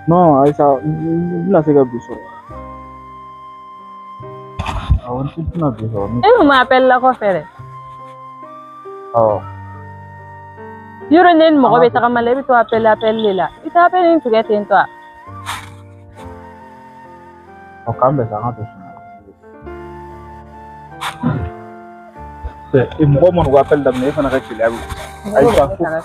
Non, ayisa, n tɛna se ka bi sɔrɔ. Awɔ, n tɛna bi sɔrɔ. E kun bɛ appel la kɔfɛ dɛ. Awɔ. Yɔrɔ ne ni mɔgɔ bɛ tagama la, e bɛ to appel appel de la. I tɛ appel in tigɛ ten tɔ. Ɔ, k'an bɛn sa, an ka to sini. E mɔgɔ mana u ka appel daminɛ, e fana ka keleya bɛ. Ayi,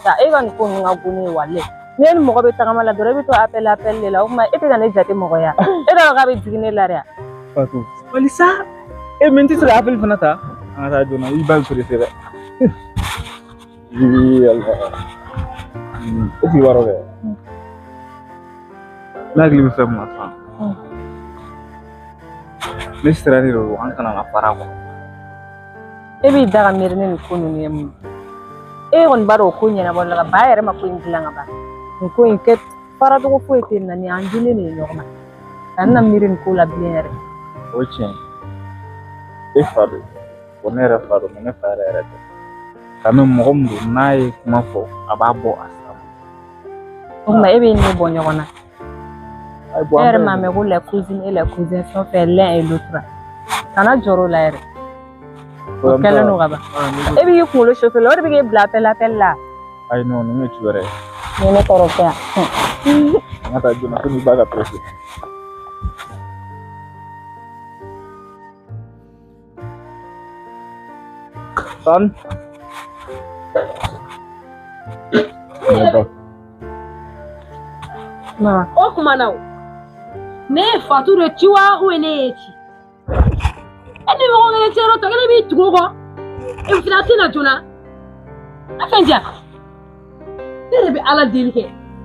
sa, e ka nin ko ninnu ka go ne ye walayi. Ne ni mɔgɔ bɛ tagama la dɔrɔn, e bɛ to appel appel de la. O tuma e tɛ ka ne jate mɔgɔ ya. E t'a dɔn k'a bɛ jigin ne la dɛ. Fatou. Walisa, e min tɛ se ka appel fana ta. An ka taa joona, i ba bɛ pressé dɛ. Ii Allah. E t'i b'a dɔn kɛ. Ne hakili bɛ fɛn min na sisan. Ne sirannen de don an kana na fara kɔ. E b'i da ka miiri ni nin ko ninnu ye mun ye? E kɔni b'a dɔn o ko ɲɛnabɔli la ka ban, a yɛrɛ ma ko in dilan ka ban. Nin ko in kɛ faracogo foyi tɛ nin na, nin y'an dilen de ye ɲɔgɔn ma. Ka n na miiri nin ko la bilen yɛrɛ. O ye tiɲɛ ye. E fa don, wa ne yɛrɛ fa don, ne fa yɛrɛ yɛrɛ tɛ. Ka mɛ mɔgɔ min don, n'a ye kuma fɔ, a b'a bɔ a sira ma. O tuma e bɛ ne bɔ ɲɔgɔn na. Ayi, bɔn, E an yɛrɛ bɛɛ m'a mɛn ko les cousines et les cousins sont faits l'un et l'autre. Kana jɔrɔ o la yɛrɛ. O kɛlen don ka ban. E b'i kunkolo chauffer la, o de bɛ k'e bila appel appel la. Ayi, non, ninnu ye ci wɛrɛ ye. Ni ye ne tɔɔrɔ kɛ yan. An ka taa joona komi i ba ka pressé. San. O kuma na o, ne ye Fatu de ci wa ou ne ye ci? E ni mɔgɔ kelen cɛ yɔrɔ tɔ kelen b'i tugu o kɔ. E fana tɛ na joona. A fɛn diya. Ne de bɛ Ala deli kɛ.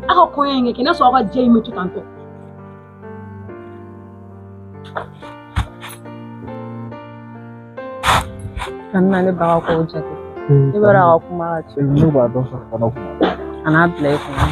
Aw ka kɔɲɔ in kɛ n'a sɔrɔ aw ka jɛ in bɛ to tan tɔ. Kana ne ba ka kow jate. I b'a dɔn a ka kuma ka ca. Ne b'a dɔn sa, kana kuma. Kan'a bila i kunna.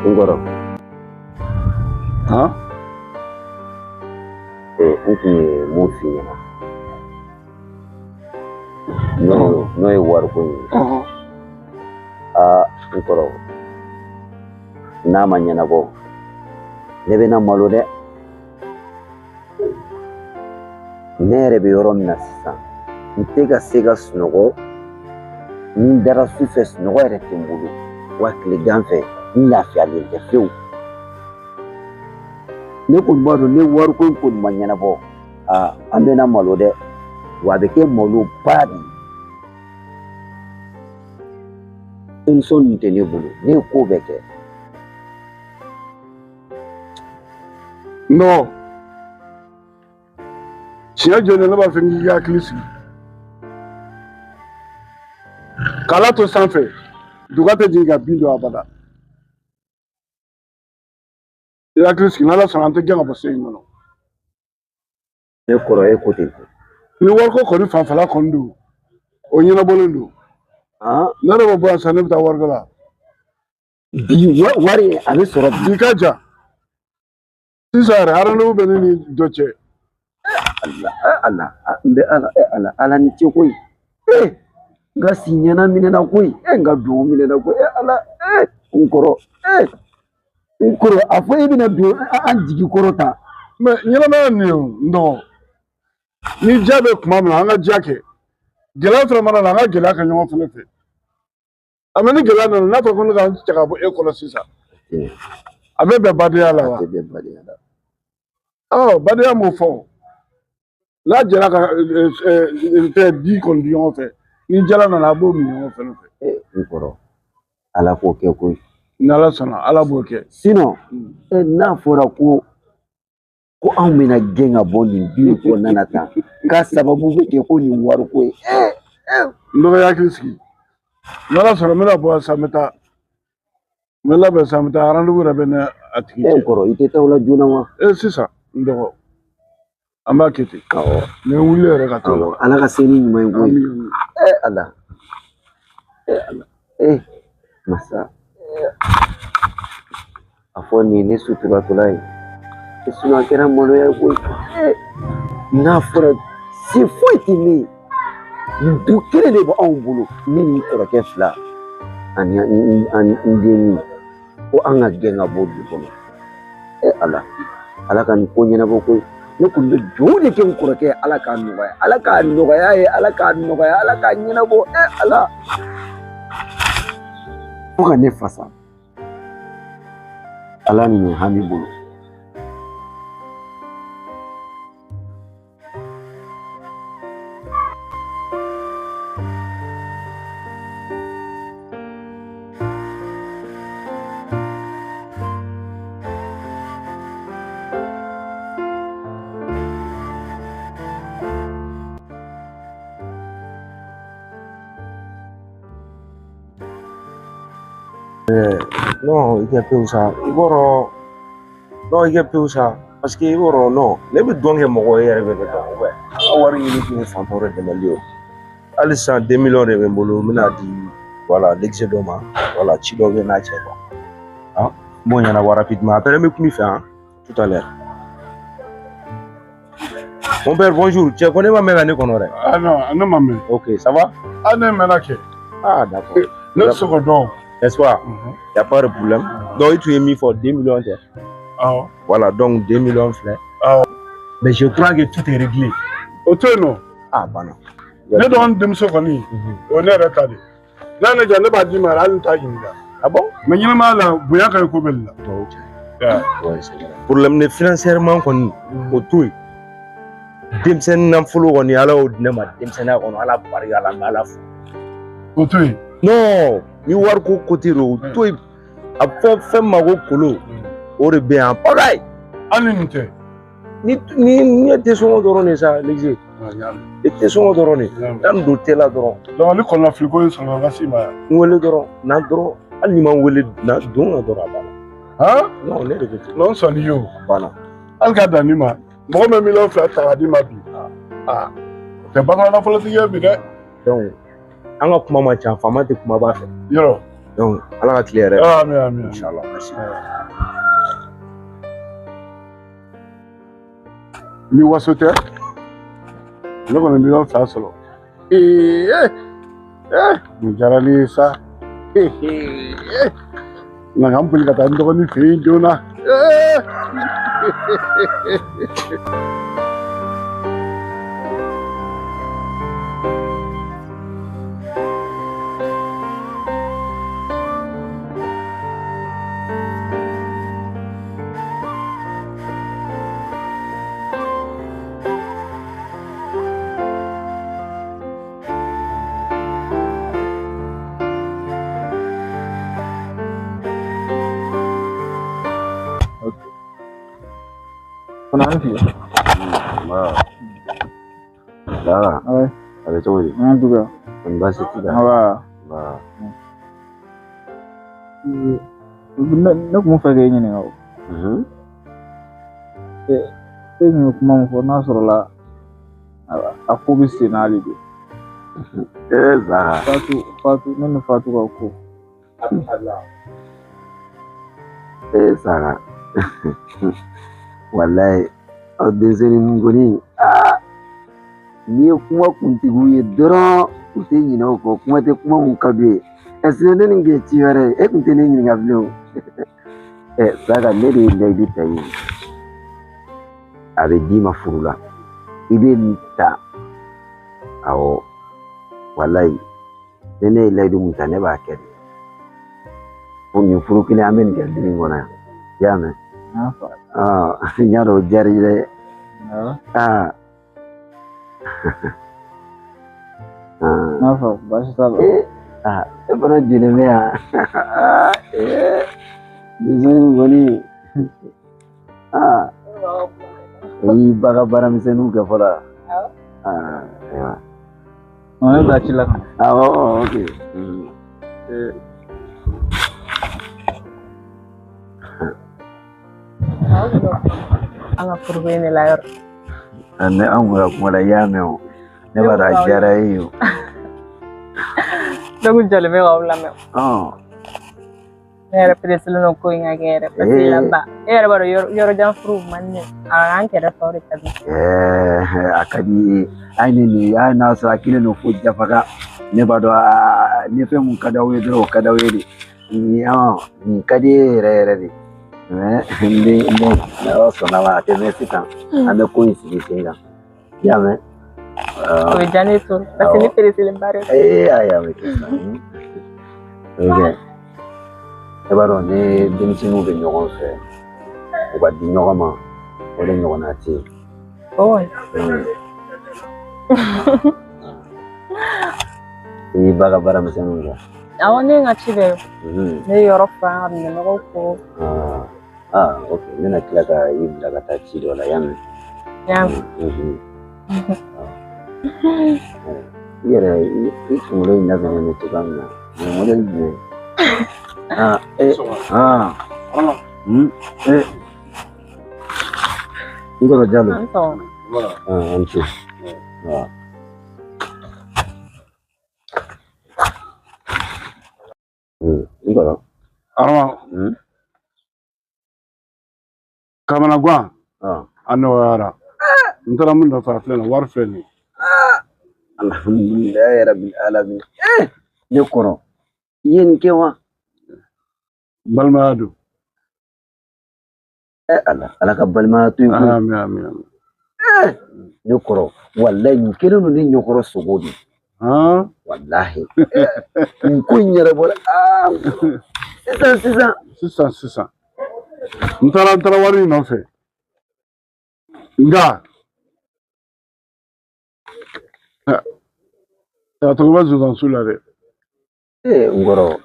N kɔrɔ. Han? N kun ye mun f'i ɲɛna, n'o ye wariko in ye. Aa, n kɔrɔ, n'a ma ɲɛnabɔ, ne bɛna malo dɛ. Ne yɛrɛ bɛ yɔrɔ min na sisan, n tɛ ka se ka sunɔgɔ. Ni n dara su fɛ, sunɔgɔ yɛrɛ tɛ n bolo, wa tilegan fɛ n lafiyalen tɛ fiyewu. Ne kɔni b'a dɔn, ne wariko in kɔni ma ɲɛnabɔ, aa, an bɛna malo dɛ, wa a bɛ kɛ maloba de ye. Solution nin tɛ ne bolo, ne ye ko bɛɛ kɛ. Non. Tiɲɛ jɔlen, ne b'a fɛ k'i hakili sigi. K'Ala to sanfɛ, duga tɛ jigin ka bin don abada. I hakili sigi, n'Ala sɔnna, an tɛ gɛn ka bɔ so in kɔnɔ. Ne kɔrɔ, e ko ten. Ni wariko kɔni fanfɛla kɔni don, o ɲɛnabɔlen don. Ne yɛrɛ bɛ bɔ yan sisan, ne bɛ taa wariko la. Bi wari a bɛ sɔrɔ bi. Bi ka ja. Sisan yɛrɛ, rendez-vous bɛ ne ni dɔ cɛ. Ala, ala, n bɛ ala, ala, ala ni ce koyi. N ka si ɲɛna minɛna koyi. N ka duwawu minɛna koyi. Ala, n kɔrɔ, n kɔrɔ, a fɔ e bɛna don an jigi kɔrɔ ta. Mais ɲɛnamaya nin ye o, n dɔgɔ. Ni diya bɛ tuma min na, an ka diya kɛ. Gɛlɛya fana mana na, an ka gɛlɛya kɛ ɲɔgɔn fana fɛ. A mɛ ni gɛlɛya nana, n'a fɔra ko ne ka n cɛ ka bɔ e kɔrɔ sisan, a bɛ bɛn badenya la wa? A tɛ bɛn badenya la. Ɔ, badenya m'o fɔ. N'a jɛra ka fɛn di kɔni di ɲɔgɔn fɛ, ni jala nana, a b'o min ɲɔgɔn fɛ. N kɔrɔ, Ala k'o kɛ koyi. N'Ala sɔnna, Ala b'o kɛ. Sinon, n'a fɔra ko anw bɛna gɛn ka bɔ nin du in kɔnɔna na tan, k'a sababu bɛ kɛ ko nin wariko ye. N dɔgɔ, hakili sigi. N'Ala sɔnna, n bɛna bɔ yan sisan, n bɛ taa. N bɛ labɛn sisan, n bɛ taa. Rendez-vous yɛrɛ bɛ ne a tigi cɛ. E kɔrɔ i tɛ taa o la joona wa? Sisan n dɔgɔ an b'a kɛ ten. Awɔ. Ni n wuli yɛrɛ ka taa. Awɔ, Ala ka se ni ɲuman ye koyi. Ala. Ala. Masa. A fɔ nin ye ne suturatɔla ye. Sinon a kɛra maloya ye koyi. N'a fɔra se foyi tɛ ne ye. Nin du kelen de bɛ anw bolo, ne ni n kɔrɔkɛ fila ani n dennin ko an ka gɛn ka bɔ du kɔnɔ. Ala, Ala ka nin ko ɲɛnabɔ koyi. Ne kɔni bɛ dugawu de kɛ n kɔrɔkɛ ye, Ala k'a nɔgɔya, Ala k'a nɔgɔya ye, Ala k'a nɔgɔya, Ala k'a ɲɛnabɔ. Ala. Fo ka ne fasa. Ala ni nin hami bolo. Non, i kɛ pewu sa. I b'a dɔn, non, i kɛ pewu sa. Parce que i b'a dɔn, non, ne bɛ dɔn kɛ mɔgɔ ye e yɛrɛ bɛ ne dɔn. An ka wari ɲini kun ye fantanw de dɛmɛli ye o. Hali sisan 2 millions de bɛ n bolo, n bɛna di voilà l'exe dɔ ma. Voilà, ci dɔ bɛ n n'a cɛ quoi. Ah, n b'o ɲɛnabɔ rapidement. Après n bɛ kuma i fɛ han, tout à l'heure. Mon père, bonjour. Cɛ ko ne ma mɛn ka ne kɔnɔ dɛ. Ah non, ne ma mɛn. Ok, ça va? Ah ne mɛnna kɛ. Ah d'accord. Ne tɛ se k'o dɔn. N'est-ce pas? Il n'y a pas de problème. Donc, tu es mis pour 2 millions. Ah. Voilà, donc 2 millions frère. Ah. Mais je crois que tout est réglé. O to yen nɔ. Ah, bah non. Ne dɔgɔnin denmuso kɔni, o ne yɛrɛ ta de. N'a ne diya ne b'a d'i ma hali n t'a ɲininka. Ah bon? Mais ɲɛnamaya la bonya ka ɲi ko bɛɛ de la. Ok. Ouais, c'est vrai. Problème de financièrement kɔni, o to yen. Denmisɛnnin nafolo kɔni, Ala y'o di ne ma denmisɛnninya kɔnɔ, Ala barika la, n bɛ Ala fo. O to yen. Non, ni wari ko côté do, o to yen. A fɔ fɛn ma ko kolo, o de bɛ yan. Pagayi. Hali ni nin tɛ. Ni ni ye te sɔngɔ dɔrɔn de sa, Lise. I te sɔngɔ dɔrɔn de. Taa nin don te la dɔrɔn. Donc ni kɔnɔnafili ko in sɔrɔ ka s'i ma yan. N wele dɔrɔn, na dɔrɔn. Hali ni ma n wele, na don ka dɔrɔn a banna. Han? Non, ne de ko ten. Non, n sɔnn'i ye o. A banna. Hali ka dan nin ma, mɔgɔ min bɛ miliyɔn 2 ta k'a d'i ma bi. Aa, o tɛ bamanan nafolotigi ye bi dɛ. Donc an ka kuma man ca, faama tɛ kuma b'a fɛ. Yɔrɔ. Donc Ala ka tile yɛrɛ. Amin amin. Inchallah, merci. Ni waso tɛ, ne kɔni miliyɔn 2 sɔrɔ. Nin diyara ne ye sa. Nka n boli ka taa n dɔgɔnin fɛ yen joona. Lala, a bɛ cogo di? An duga. Kɔni baasi t'i la? Nba. Nba. Ne kun fɛ k'e ɲininka o. E kun ye kuma min fɔ n'a sɔrɔla a ko bɛ sen na hali bi. Zara. Fatu, ne ni Fatu ka ko. Zara. Walayi, aw denmisɛnnin kɔni, aa n'i ye kuma kuntigiw ye dɔrɔn u tɛ ɲinɛ o kɔ, kuma tɛ kuma mun ka d'u ye. Sinon ne nin kɛ ci wɛrɛ ye, e kun tɛ ne ɲininka bilen o. Saka, ne de ye layidu ta ye. A bɛ d'i ma furu la, i bɛ nin ta. Awɔ, walayi, ni ne ye layidu mun ta, ne b'a kɛ de. Ko nin furu kelen an bɛ nin kɛ du in kɔnɔ yan, i y'a mɛn? N y'a dɔn o diyara i ye dɛ. N'a fɔ baasi t'a la. E fana jɛlen bɛ yan. Denmisɛnnin kɔni, i y'i ba ka baaramisɛnninw kɛ fɔlɔ. Ayiwa. Ne bɛ taa ci la ka na. Awɔ, ok. Aw kun bɛ an ka furuko in de la yɔrɔ. Ne an kun ka kuma la, i y'a mɛn o. Ne b'a dɔn a diyara e ye o. Ne kun jɔlen bɛ k'aw lamɛn. Ne yɛrɛ pereselen don ko in ka kɛ yɛrɛ parce que la ba e yɛrɛ b'a dɔn yɔrɔ jan furu man di ne ye. A k'an kɛrɛfɛ o de ka di. A ka di i ye. Hali ni nin hali n'a sɔrɔ a kelen don fo jafaga. Ne b'a dɔn ni fɛn mun ka d'aw ye dɔrɔn o ka d'aw ye de. Nin ka di e yɛrɛ yɛrɛ de. Mais n bɛ n bɛ n'Ala sɔnna ma a tɛ mɛn sisan. An bɛ ko in sigi sen kan. I y'a mɛn? O bɛ diya ne ye trop parce que ne pereselen ba de don. Ee ayi a bɛ kɛ sa. O bɛ kɛ. E b'a dɔn ni denmisɛnninw bɛ ɲɔgɔn fɛ, u ka di ɲɔgɔn ma, o de ɲɔgɔnna tɛ yen. I y'i ba ka baara misɛnninw kɛ. Awɔ, ne ye n ka ci bɛɛ ye. Ne ye yɔrɔ furan ka minɛnɔgɔw ko. Ok, n bɛna tila ka i bila ka taa ci dɔ la, y'a mɛn? Y'a mɛn. I yɛrɛ i kunkolo in labɛnnen don cogoya min na, nin ye modèle jumɛn ye? N kɔrɔ Jalo. An ce. N kɔrɔ. Arama. Kamanagan. A nɔgɔyara. N taara min nɔfɛ a filɛ nin ye, wari filɛ nin ye. Alhamdulilayi rabbil alamin. Ne kɔrɔ, i ye nin kɛ wa? Balimaya don. Ala, Ala ka balimaya to yen koyi. Amin, amin, amin. Ne kɔrɔ, walayi nin kɛlen don ne ɲɛkɔrɔ sogo de. Walahi. Nin ko in yɛrɛ bɔra. Sisan sisan. Sisan sisan. N taara wari in nɔfɛ. Nka a tɔgɔ bɛ zonzansu la dɛ. N kɔrɔ,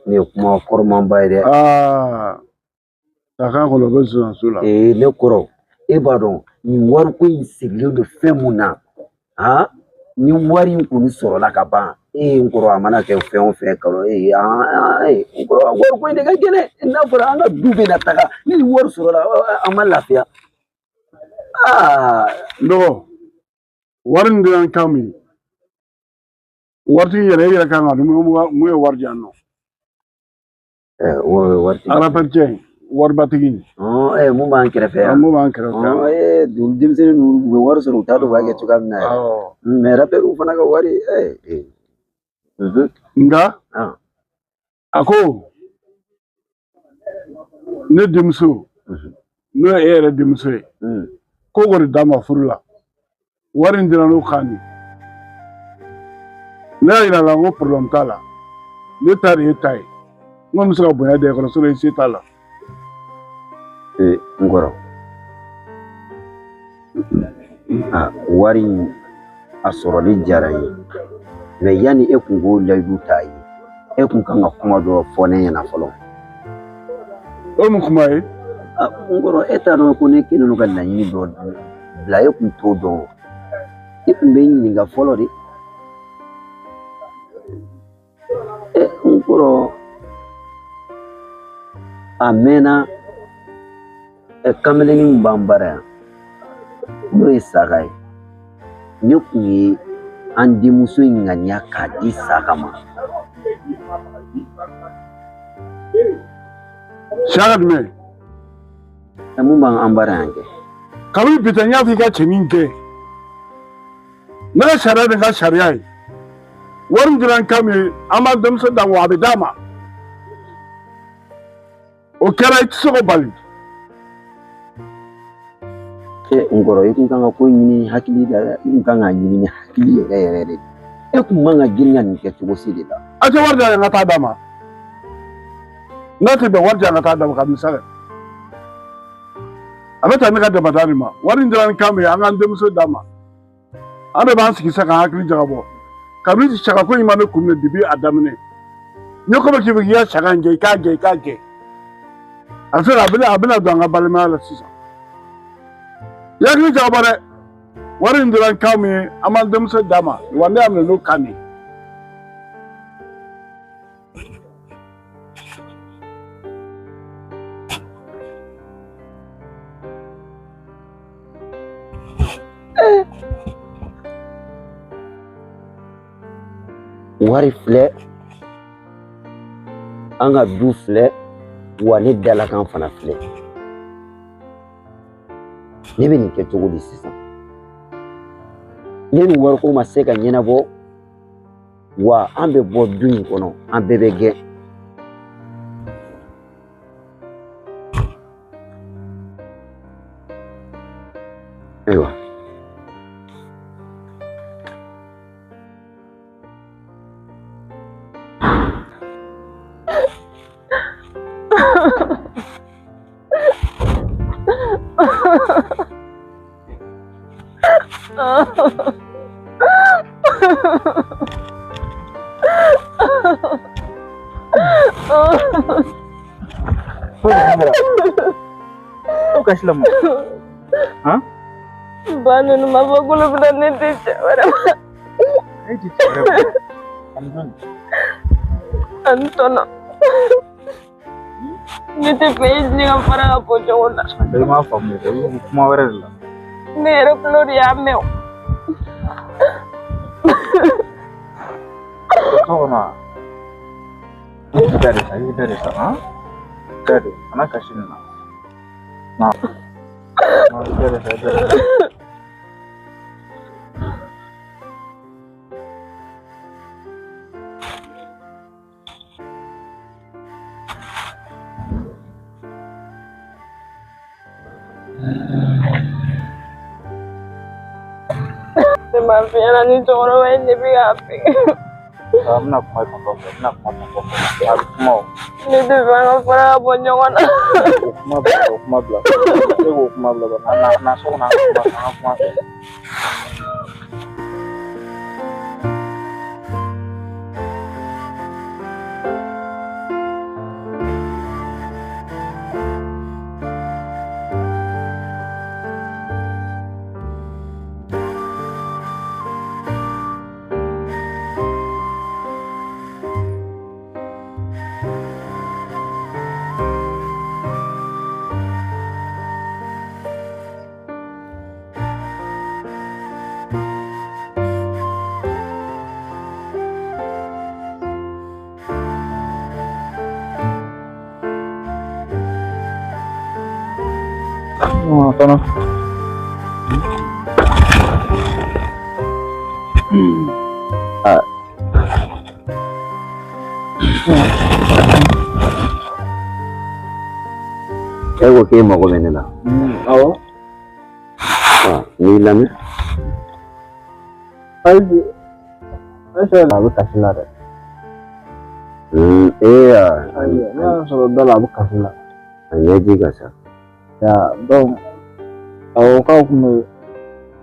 nin ye kuma kɔrɔmanba ye dɛ. A kan kɔnɔ o bɛ zonzansu la. Ne kɔrɔ, e b'a dɔn nin wariko in sigilen don fɛn mun na, ni wari in kɔni sɔrɔla ka ban, n kɔrɔ a mana kɛ fɛn o fɛn kɔrɔ, n kɔrɔ wariko in de ka gɛlɛn. N'a fɔra an ka du bɛ na taga, ni nin wari sɔrɔla, an ma lafiya. N dɔgɔ, wari in de y'an kan min ye. Waritigi yɛrɛ, e yɛrɛ kan ka dɔn mun ye wari di yan nɔ. Waritigi. Arapɛricɛ in, waribatigi in. Mun b'an kɛrɛfɛ yan. Mun b'an kɛrɛfɛ yan. Denmisɛnnin ninnu u bɛ wari sɔrɔ u t'a dɔn u b'a kɛ cogoya min na yɛrɛ. Mais rapɛriw fana ka wari. Nka, a ko ne denmuso, n'o ye e yɛrɛ denmuso ye, ko kɔni d'a ma furu la. Wari in dira n'o kan de. Ne y'a yira la ko problème t'a la. Ne ta de ye ta ye. N kɔni bɛ se ka bonya da i kɔrɔ, sinon i se t'a la. N kɔrɔ. Wari in a sɔrɔli diyara n ye. Mais yanni e kun k'o layidu ta ye, e kun kan ka kuma dɔ fɔ ne ɲɛna fɔlɔ. O ye mun kuma ye? N kɔrɔ, e t'a dɔn ko ne kɛlen don ka laɲini dɔ bila, e kun t'o dɔn. E kun bɛ n ɲininka fɔlɔ de. N kɔrɔ, a mɛnna, kamelennin min b'an bara yan, n'o ye Saka ye, ne kun ye an denmuso in ŋaniya k'a di Saka ma. Saka jumɛn? Mun b'an bara yan kɛ? Kabini bi tɛ, n y'a fɔ i ka cɛnin gɛn. Ne ka sariya de ka sariya ye. Wari min dira n kan min ye, an b'an denmuso d'a ma, a bɛ d'a ma. O kɛra, i tɛ se k'o bali. N kɔrɔ, i kun kan ka ko ɲini hakili la, i kun kan k'a ɲini ni hakili yɛrɛ yɛrɛ de. E kun man ka girin ka nin kɛ cogo si de la. A tɛ wari di yan ka taa d'a ma. N'a tɛ bɛn wari di yan ka taa d'a ma ka misali. A bɛ ta ne ka dabada de ma. Wari in dira ni kan min ye, an k'an denmuso d'a ma. An de b'an sigi sisan k'an hakili jagabɔ. Kabini sagako in ma ne kun minɛ depuis a daminɛ. N ye ko bɛ k'i fɛ k'i ka saga in gɛn, i k'a gɛn, i k'a gɛn. A bɛ se ka, a bɛna don an ka balimaya la sisan. I hakili jagabɔ dɛ. Wari in dira ni kan min ye, an b'an denmuso d'a ma. Wa ne y'a minɛ n'o kan de ye. Wari filɛ, an ka du filɛ, wa ne dalakan fana filɛ. Ne bɛ nin kɛ cogo di sisan? Ne ni wariko ma se ka ɲɛnabɔ, wa an bɛ bɔ du in kɔnɔ, an bɛɛ bɛ gɛn. Ayiwa. O kasi la mun? Han? Ba ninnu ma fɔ k'olu bɛna ne di cɛ wɛrɛ ma. E ti cɛ wɛrɛ ma. Ani jɔni? Ani tɔnɔ. Ne tɛ fɛ e ni ne ka fara ka bɔ ɲɔgɔn na. I m'a faamu dɛ, i bɛ kuma wɛrɛ de la. Ne yɛrɛ tulo de y'a mɛn o. So kɔnɔ wa? I b'i da de sa, i b'i da de sa, han? Da de, kana kasi nin na. Na. Na, i da de sa, i da de sa. Ne m'a f'i ɲɛna ni cɛkɔrɔba in de bɛ k'a fɛ. N bɛna kuma tɔntɔn fɛ, n bɛna kuma tɔntɔn fɛ. A bɛ kuma o. Ne tɛ fɛ an ka fara ka bɔ ɲɔgɔn na. O kuma bila, o kuma bila. E k'o kuma bila, na na so kɔnɔ an ka kuma, an ka kuma fɛ. Tɔnɔ. E ko k'e mago bɛ ne la. Awɔ. N y'i lamɛn. Ayi, Ayisa a bɛ kasi la dɛ. Ee Ayi, ne y'a sɔrɔ da la a bɛ kasi la. A ɲɛji ka sa. Ya, donc awɔ k'aw kun bɛ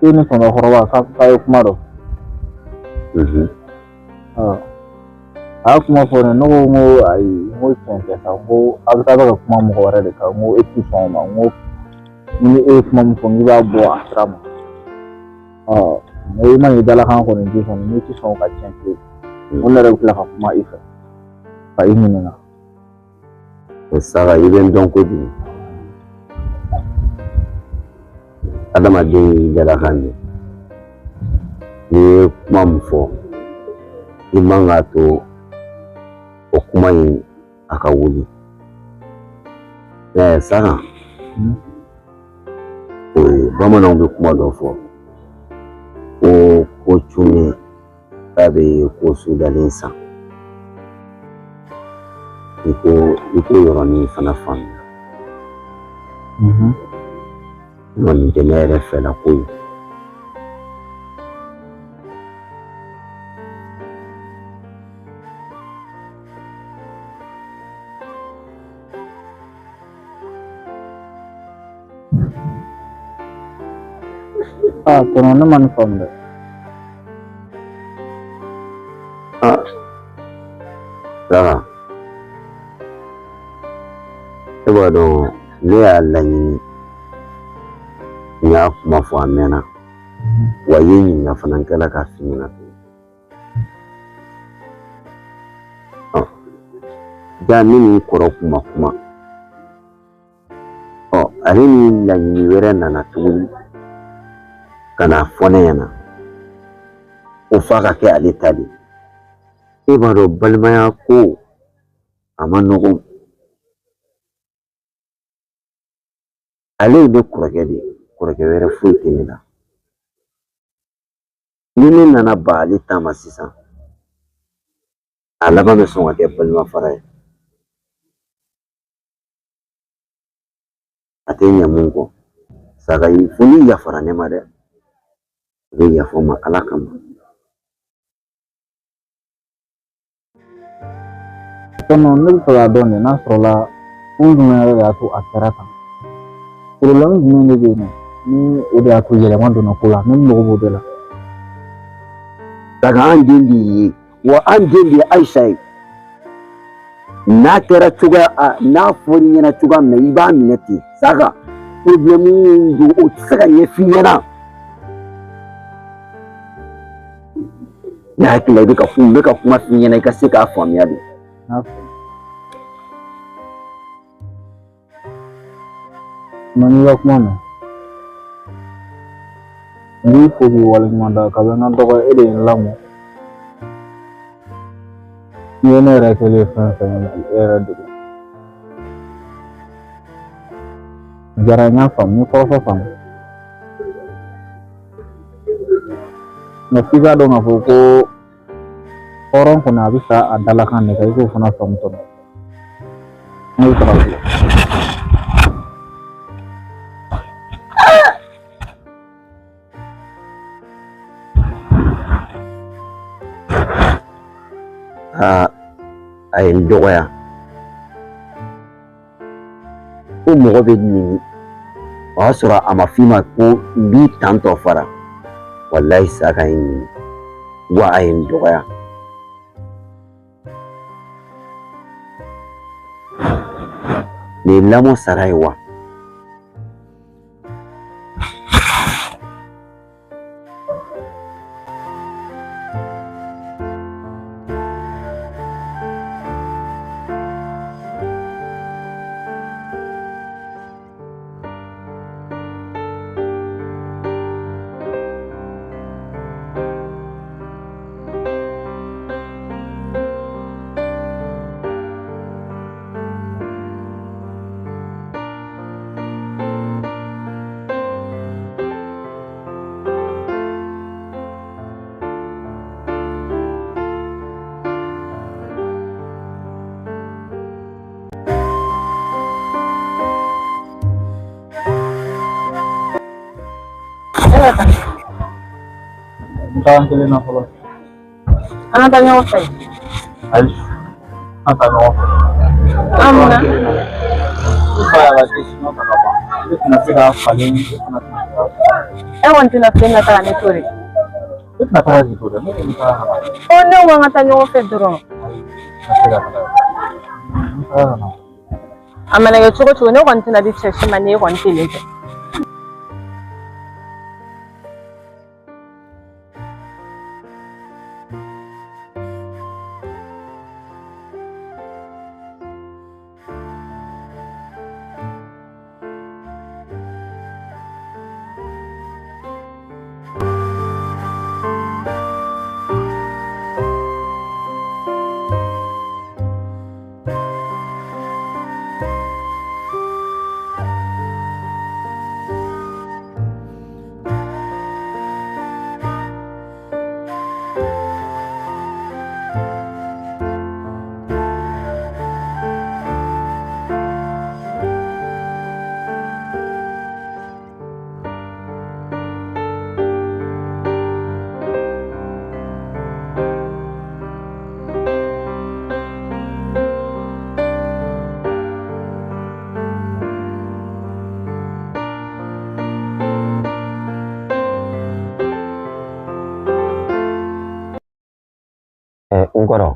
e ni tɔntɔnkɔrɔba k'a ye kuma dɔ. A y'a kuma fɔ ne ne ko n ko ayi, n ko tiɲɛ tɛ sa, n ko a bɛ taa bɛ ka kuma mɔgɔ wɛrɛ de kan, n ko e ti sɔn o ma, n ko ni e ye kuma min fɔ n k'i b'a bɔ a sira ma. N ko i ma n'i dalakan kɔni di kɔni, n'i ti sɔn ka tiɲɛ f'i ye, n ko ne yɛrɛ bɛ tila ka kuma i fɛ ka i ɲininka. Sara, i bɛ n dɔn kojugu. Adamaden y'i dalakan de. N'i ye kuma min fɔ, i man k'a to o kuma in a ka wuli. Sara, bamananw bɛ kuma dɔ fɔ ko ko cunnen k'a bɛ ko sudalen san. I ko yɔrɔnin fana faamuya. Nin tɛ ne yɛrɛ fɛla ko ye. Tɔnɔ ne ma nin faamu dɛ. Sara, e b'a dɔn ne y'a laɲini, n y'a kuma fɔ a mɛnna, wa i ye n ɲininka fana, n tilala k'a f'i ɲɛna tuguni. Ja ne ni n kɔrɔ kun ma kuma. Ale ni laɲini wɛrɛ nana tuguni ka n'a fɔ ne ɲɛna ko f'a ka kɛ ale ta de ye. E b'a dɔn balimaya ko a man nɔgɔn. Ale ye ne kɔrɔkɛ de ye, kɔrɔkɛ wɛrɛ foyi tɛ ne la. Ni ne nana ban ale ta ma sisan, a laban bɛ sɔn ka kɛ balima fara ye. A tɛ ɲɛ mun kɔ. Saga fo n'i yafara ne ma dɛ. I bɛ yafa n ma Ala kama. Tɔnɔ ne bɛ fɛ k'a dɔn de n'a sɔrɔla kun jumɛn yɛrɛ de y'a to a kɛra tan. Problème jumɛn de bɛ yen nɔ ni o de y'a to yɛlɛma donna ko la, ne mago b'o de la. Saga an den de ye, wa an den de ye Ayisa ye. N'a kɛra cogoya n'a fɔr'i ɲɛna cogoya min na, i b'a minɛ ten. Saga problème min don, o tɛ se ka ɲɛf'i ɲɛna. Ne hakili la i bɛ ka kuma, n bɛ ka kuma f'i ɲɛna i ka se k'a faamuya de. N y'i ka kuma mɛn. N b'i fo k'i waleɲuman dɔn kabini n ka dɔgɔ e de ye n lamɔ. N'i ye ne yɛrɛ kɛlen ye fɛn fɛn ye bi, e yɛrɛ de don. Jara n y'a faamu, n ye kɔrɔfɔ faamu. Nka f'i k'a dɔn k'a fɔ ko hɔrɔn kɔni a bɛ sa a dalakan de kan, i k'o fana faamu tɔnɔ. Ne bɛ taga fɔlɔ. Aa, a ye n dɔgɔya. Ko mɔgɔ bɛ neni, o y'a sɔrɔ a ma f'i ma ko n b'i tantɔ fara. Walayi Saga ye n neni, wa a ye n dɔgɔya. Nin ye lamɔ sara ye wa? N taara n kelen na fɔlɔ. An ka taa ɲɔgɔn fɛ. Ayi, an taa ɲɔgɔn fɛ. An mun na? I fa y'a ka décision ta ka ban. Ne tɛna se k'a falen, e fana tɛna se k'a falen. E kɔni tɛna fɛn ka taga ne to de. E tɛna taga k'i to dɛ, ne kɔni taara ka na. Ɔ ne ko an ka taa ɲɔgɔn fɛ dɔrɔn. Ayi, n tɛ se ka taga. N taara ka na. A mana kɛ cogo cogo, ne kɔni tɛna di cɛ si ma ni e kɔni kelen tɛ. N kɔrɔ,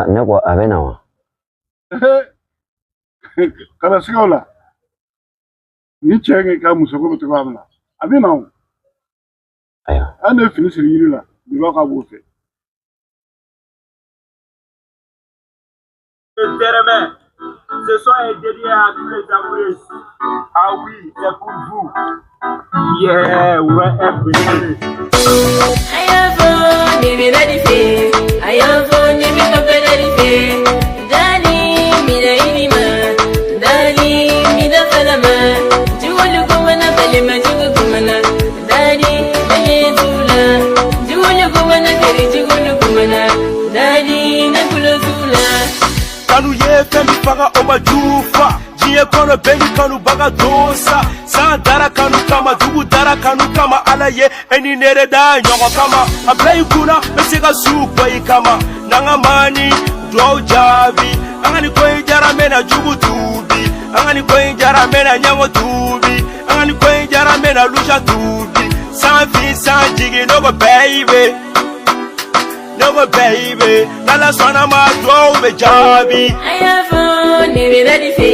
ne ko a bɛ na wa? Kana siga o la. Ni cɛ ka musoko bɛ cogoya min na, a bɛ na o. Ayiwa. An de ye fini siri yiri la, bi b'a k'a b'o fɛ. Ce son est dédié à tous les amoureux. Ah oui, c'est pour vous. Yeah, ouais, un peu. Ayavo, baby, ready, Kanu ye fɛn min faga o ma jufa. Diɲɛ kɔnɔ bɛɛ ni kanubaga don sa. San dara kanu kama, dugu dara kanu kama. Ala ye e ni ne de da ɲɔgɔn kama. A bila i kunna, n bɛ se ka su bɔ i kama. N'an ka maani duwawu jaabi. An ka nin ko in jara n bɛna jugu tuubi. An ka nin ko in jara n bɛna ɲɛngo tuubi. An ka nin ko in jara n bɛna luja tuubi. San fin san jigin ne ko baby. Ne ko baby. N'Ala sɔnna ma duwawu bɛ jaabi. A y'a fɔ ne bɛ daddy fɛ,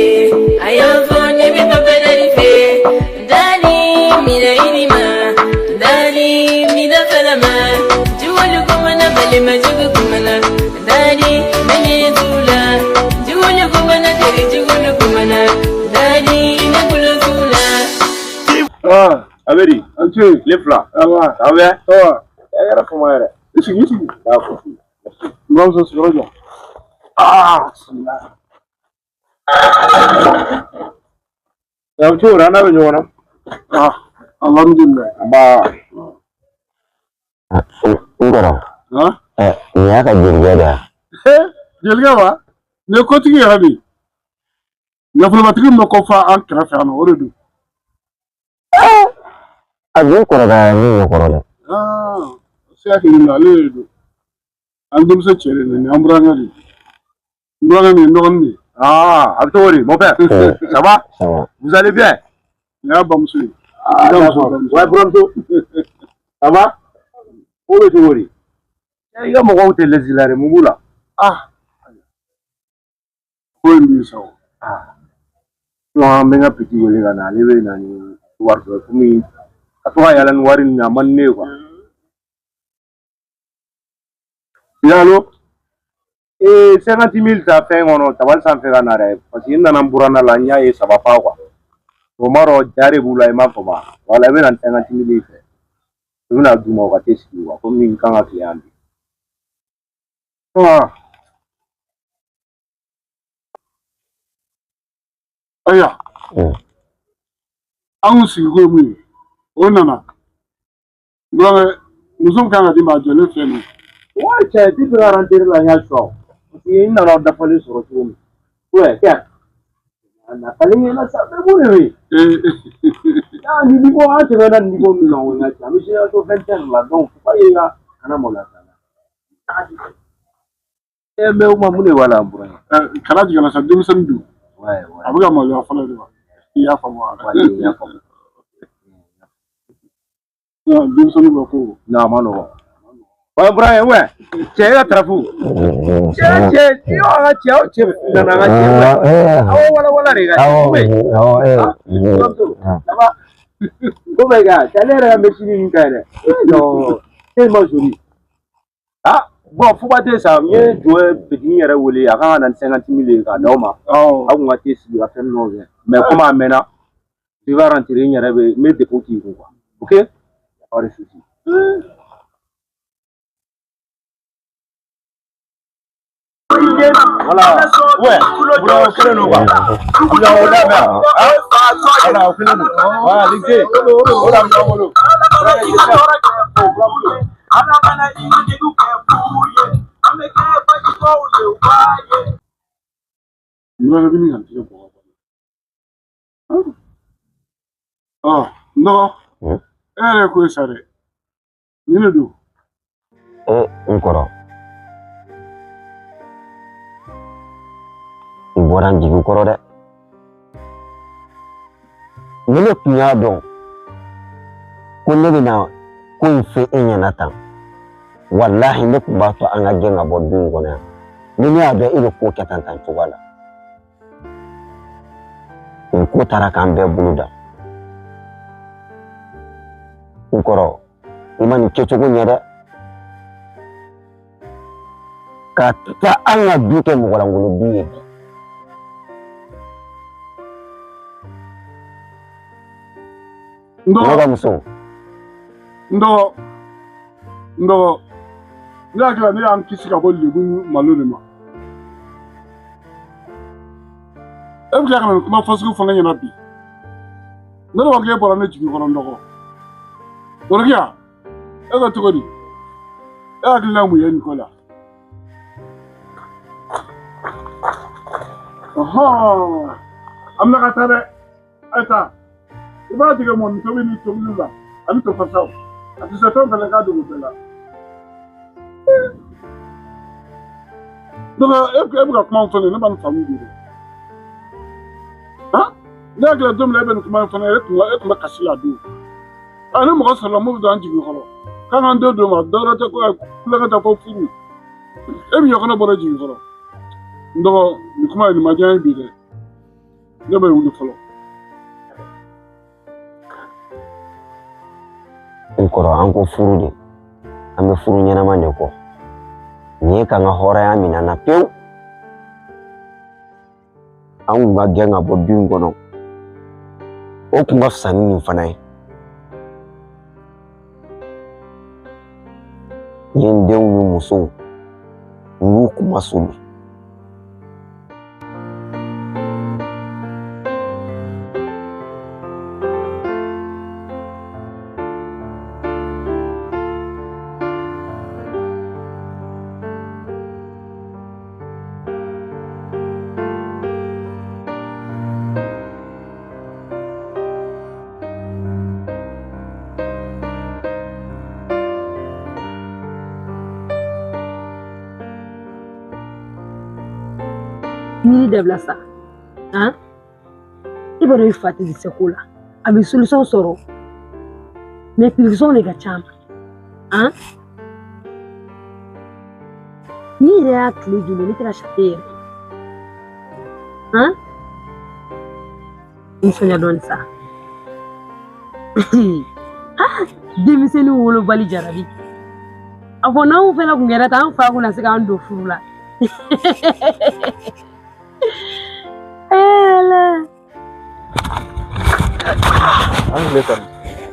a y'a fɔ ne bɛ papa daddy fɛ. Daddy minɛ i ni ma, daddy minɛ fana ma. Jugulu kumana balima jugu kumana, daddy ne ɲɛ t'u la. Jugulu kumana teri jugulu kumana, daddy ne kulo t'u la. Ah, Abedi, an ce. Tile fila. Awa. Ça va bien? Ça va. E yɛrɛ fama yɛrɛ. I sigi, i sigi. D'accord. N bamuso sigiyɔrɔ jɔ. Ah, bisimilah. A bɛ cogo di an n'a bɛ ɲɔgɔn na? Ah, alhamdulilayi. Nba. N kɔrɔ. Han? Nin y'a ka jelikɛ de ye. Jelikɛ wa? Nin ye kotigi yɛrɛ de ye. Nafolobatigi min bɛ kɔfɛ an kɛrɛfɛ yan nɔ, o de don. A dun kɔrɔbayara min ye kɔrɔ dɛ. Ah, se hakili la ale de don. An denmuso cɛ de don, nin y'an burankɛ de ye. N burankɛ nin ye n dɔgɔnin de ye. Ah, a bɛ cogo di mon père? Ça va? Ça va. Vous allez bien? Nin y'a bamuso ye. Ah, d'accord. Ouais, buramuso. Ça va? Ko bɛ cogo di? I ka mɔgɔw tɛ lɛsi la dɛ, mun b'u la? Ah, ko in b'i sa o. Ah. Non, an bɛ n ka petit wele ka na, ale bɛ na ni wari dɔ ye komi ka to ka yala ni wari nin ye, a man di ne ye quoi. Oui, allo? Ee, 50 000 ta fɛn kɔnɔ tabali sanfɛ ka na dɛ, parce que n nana n buranna la, n y'a ye ça va pas quoi. O m'a dɔn ja de b'u la, i m'a faamu wa? Wala i bɛ na ni 50 000 ye fɛ. I bɛna d'u ma u ka te sigi quoi, komi n kan ka tile yan bi. Ah. Ayiwa. An kun sigi ko ye mun ye, o nana. N burankɛ, muso min kan ka d'i ma a jɔlen filɛ nin ye. Ouais, cɛ, depuis ka rentrée la n y'a choix. Parce que n nana dafalen sɔrɔ cogo min. Ouais, kɛ. A nafalen ɲɛna sa, mais mun de bɛ yen? Ah, ni niveau an tɛmɛna niveau min na o ye n ka cɛ, an bɛ génération 21 la, donc faut pas que i ka kana maloya sa. Eh, mais o ma mun de b'a la n burankɛ? Kana jigin a la sa, denmisɛnnin don. Ouais, ouais. A bɛ ka maloya fɔlɔ de wa? I y'a faamu wa? Ouais, n y'a faamu. Non, denmisɛnnin ka ko. Non, a ma nɔgɔn. Ouais, burankɛ, ouais. Cɛ, e ka tarafu. Cɛ, cɛ, i y'o ka cɛ, aw cɛ nana an ka cɛ, ouais. Awɔ, wala wala de ka Awɔ, cɛ. awɔ, ee. Buramuso, ça va? Ko bɛ kɛ, cɛ, ne yɛrɛ ka machine nin ka ɲi dɛ. Non, tellement joli. Ah, bon, Fuba tɛ sa, n ye jɔ petit yɛrɛ wele, a kan ka na ni 50 000 ye k'a d'aw ma. Awɔ. Aw kun ka te sigi ka fɛn dɔw kɛ. Mais comme a mɛnna, i b'a rentrer n yɛrɛ bɛ, n bɛ dépôt k'i kun quoi. Ok? Pas de souci. Voilà. Ouais. Bro, kelen don quoi. An bɛ ɲɔgɔn bolo yan. Voilà, o kelen don. Voilà, lycée. O de an bɛ ɲɔgɔn bolo. Ala kana i ka jeliw kɛ fu ye. An bɛ kɛ bajibaaw ye wa ye. N burankɛ bɛ nin ka n tigɛ bɔ ka bɔ. Ah, n dɔgɔ. E yɛrɛ ye ko ye sa dɛ. Nin de don. N kɔrɔ. I bɔra n jigi kɔrɔ dɛ. Ni ne tun y'a dɔn ko ne bɛna ko in fɔ e ɲɛna tan, walahi ne tun b'a to an ka gɛn ka bɔ du in kɔnɔ yan. Ni ne y'a dɔn e bɛ ko kɛ tan tan cogoya la. Nin ko taara k'an bɛɛ bolo da. N kɔrɔ, i ma nin kɛcogo ɲɛ dɛ. Ka taa an ka du kɛ mɔgɔlankolon du ye bi. N dɔgɔ. Ne ka muso. N dɔgɔ. N dɔgɔ. Ne hakili la ne y'an kisi ka bɔ lebu malo de ma. E bɛ tila ka na nin kuma fasugu fɔ ne ɲɛna bi. Ne de b'a k'e bɔra ne jigi kɔrɔ n dɔgɔ. Dɔrɔkiya, e ko cogo di? E hakilina ye mun ye nin ko la? Ɔhɔn, an bɛna ka taa dɛ. A ye taa. I b'a tigɛ mɔni tobi ni tobili la ani tofasaw. A tɛ se fɛn fɛnɛ k'a dogo bɛɛ la. Donc e bɛ ka kuma min fɔ nin ye, ne ma nin faamu bi dɛ. Han? Ne hakili la don min na e bɛ nin kuma in fɔ ne ye, e tun bɛ kasi la don. A ni mɔgɔ sɔrɔla mun bɛ don an jigi kɔrɔ. K'an k'an denw d'o ma, dɔwɛrɛ tɛ ko kulonkɛ tɛ ko furu. E min ɲɔgɔnna bɔra jigi kɔrɔ. N dɔgɔ, nin kuma in nin ma diya n ye bi dɛ. Ne bɛ wuli fɔlɔ. N kɔrɔ, an ko furu de, an bɛ furu ɲɛnama de kɔ. Nin ye k'an ka hɔrɔnya minɛ an na pewu. An kun ka gɛn ka bɔ du in kɔnɔ, o kun ka fisa ni nin fana ye. N ye n denw ni musow, n y'u kuma soli. Miiri dabila sa, han, i b'a dɔn i fa tɛ se ko la, a bɛ solution sɔrɔ, mais pression de ka ca ma, han. N'i yɛrɛ y'a tile joli ne tɛ ka sate yɛrɛ, han, nisɔndiya dɔɔni sa. Denmisɛnnin wolobali jarabi. A fɔ n'anw fɛnɛ kun kɛra tan, an fa kun na se k'an don furu la. Ala. An tile kɔni.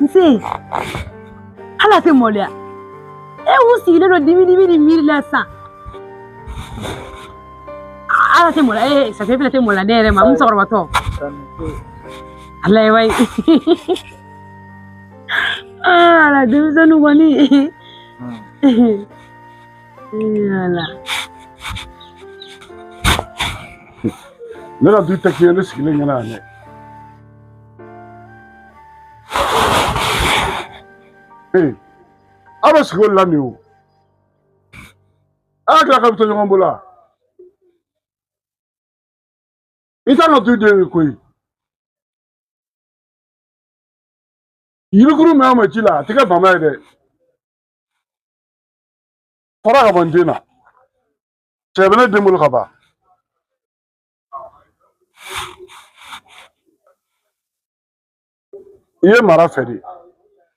Nse, hali a tɛ maloya. E kun sigilen don dimi dimi ni miiri la sisan. Ala tɛ maloya, ee safe fɛnɛ tɛ maloya ne yɛrɛ ma, n musokɔrɔbatɔ. Ala ye wayi. Ala denmisɛnninw kɔni. Ala. Ne ka du tɛ tiɲɛ ne sigilen ɲɛna yan dɛ. Ee, aw bɛ sigi o de la nin ye o. A y'a tila k'a bɛ to ɲɔgɔn bolo wa? I t'an ka du den ye koyi. Yirikuru min ma ji la, a tɛ kɛ bama ye dɛ. Fara ka bɔ n den na. Cɛ bɛ ne den bolo ka ban. I ye mara fɛ de.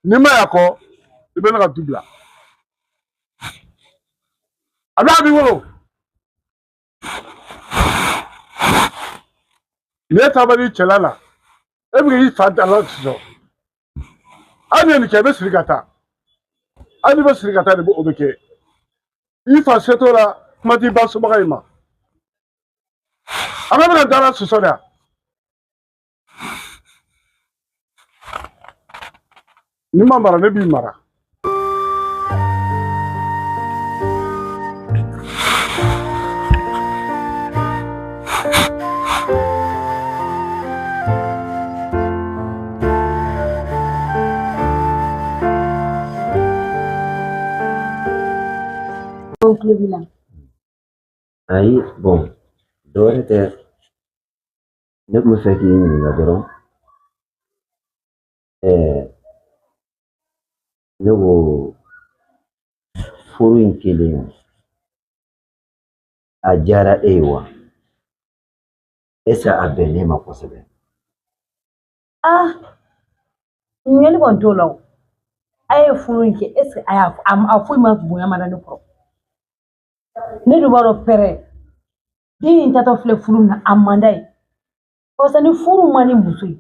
N'i ma y'a kɔ, i bɛ ne ka du bila. A bɛ a b'i wolo. N'e taabali cɛla la, e bɛ k'i fa da la sɔsɔ. Hali n'i ye nin kɛ, i bɛ siri ka taa. Hali n'i bɛ siri ka taa de, o bɛ kɛ. I fa setɔ la, kuma t'i ba sobaga in ma. A bɛ bɛna da la sɔsɔ de wa? N'i ma mara, ne b'i mara. O tulo b'i la. Ayi, bon, dɔwɛrɛ tɛ, ne tun bɛ fɛ k'i ɲininka dɔrɔn. Ne ko furu in kelen a diyara e ye wa? Est-ce a bɛn ne ma kosɛbɛ? Ah, ɲininkali kɔni t'o la o. A ye furu in kɛ, est-ce que a y'a a foyi ma bonya ma da ne kɔrɔ? Ne dun b'a dɔn pɛrɛ den in tatɔ filɛ furu min na, a man d'a ye. Parce que ni furu man di muso ye,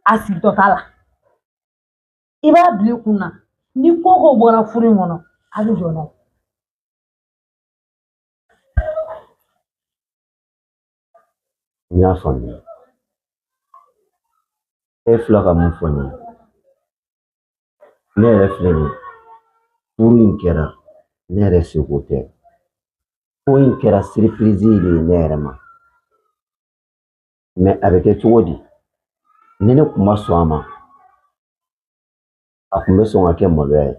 a sigitɔ t'a la. I b'a bila i kun na, ni ko ko bɔra furu in kɔnɔ, a bɛ jɔ n'a ye. N y'a faamuya. E filɛ ka mun fɔ ne ye? Ne yɛrɛ filɛ nin ye, furu in kɛra ne yɛrɛ seko tɛ. Ko in kɛra surprise de ye ne yɛrɛ ma. Mais a bɛ kɛ cogo di? Ni ne kun ma sɔn a ma, a kun bɛ sɔn ka kɛ maloya ye,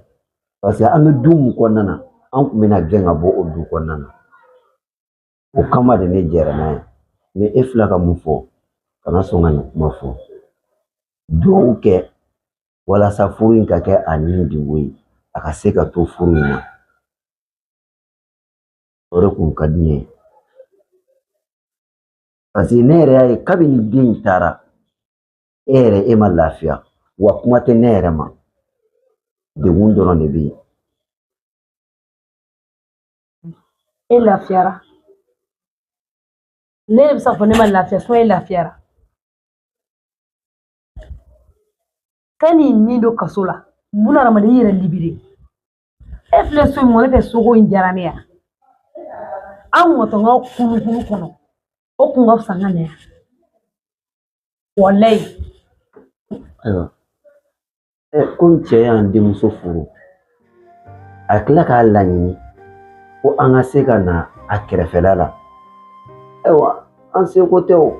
parce que an bɛ du mun kɔnɔna na, an kun bɛna gɛn ka bɔ o du kɔnɔna na. O kama de ne jɛra n'a ye. Mais e filɛ ka mun fɔ, kana sɔn ka nin kuma fɔ. Duwawu kɛ walasa furu in ka kɛ a ni degun ye, a ka se ka to furu in na. O de kun ka di ne ye, parce que ne yɛrɛ y'a ye kabini den in taara, e yɛrɛ e ma lafiya, wa kuma tɛ ne yɛrɛ ma, degun dɔrɔn de bɛ yen. E lafiyara, ne de bɛ se k'a fɔ ne ma lafiya, e lafiyara. Ka n'i ni don kaso la, mun hadamaden i yɛrɛ libere. E filɛ so in kɔnɔ, ne fɛ soko in diyara ne ya. An kun ka to an ka kulukulu kɔnɔ, o kun ka fisa n ka na yan. Walayi. Ayiwa, komi cɛ y'an denmuso furu, a tila k'a laɲini ko an ka se ka na a kɛrɛfɛla la. Ayiwa, an seko tɛ o.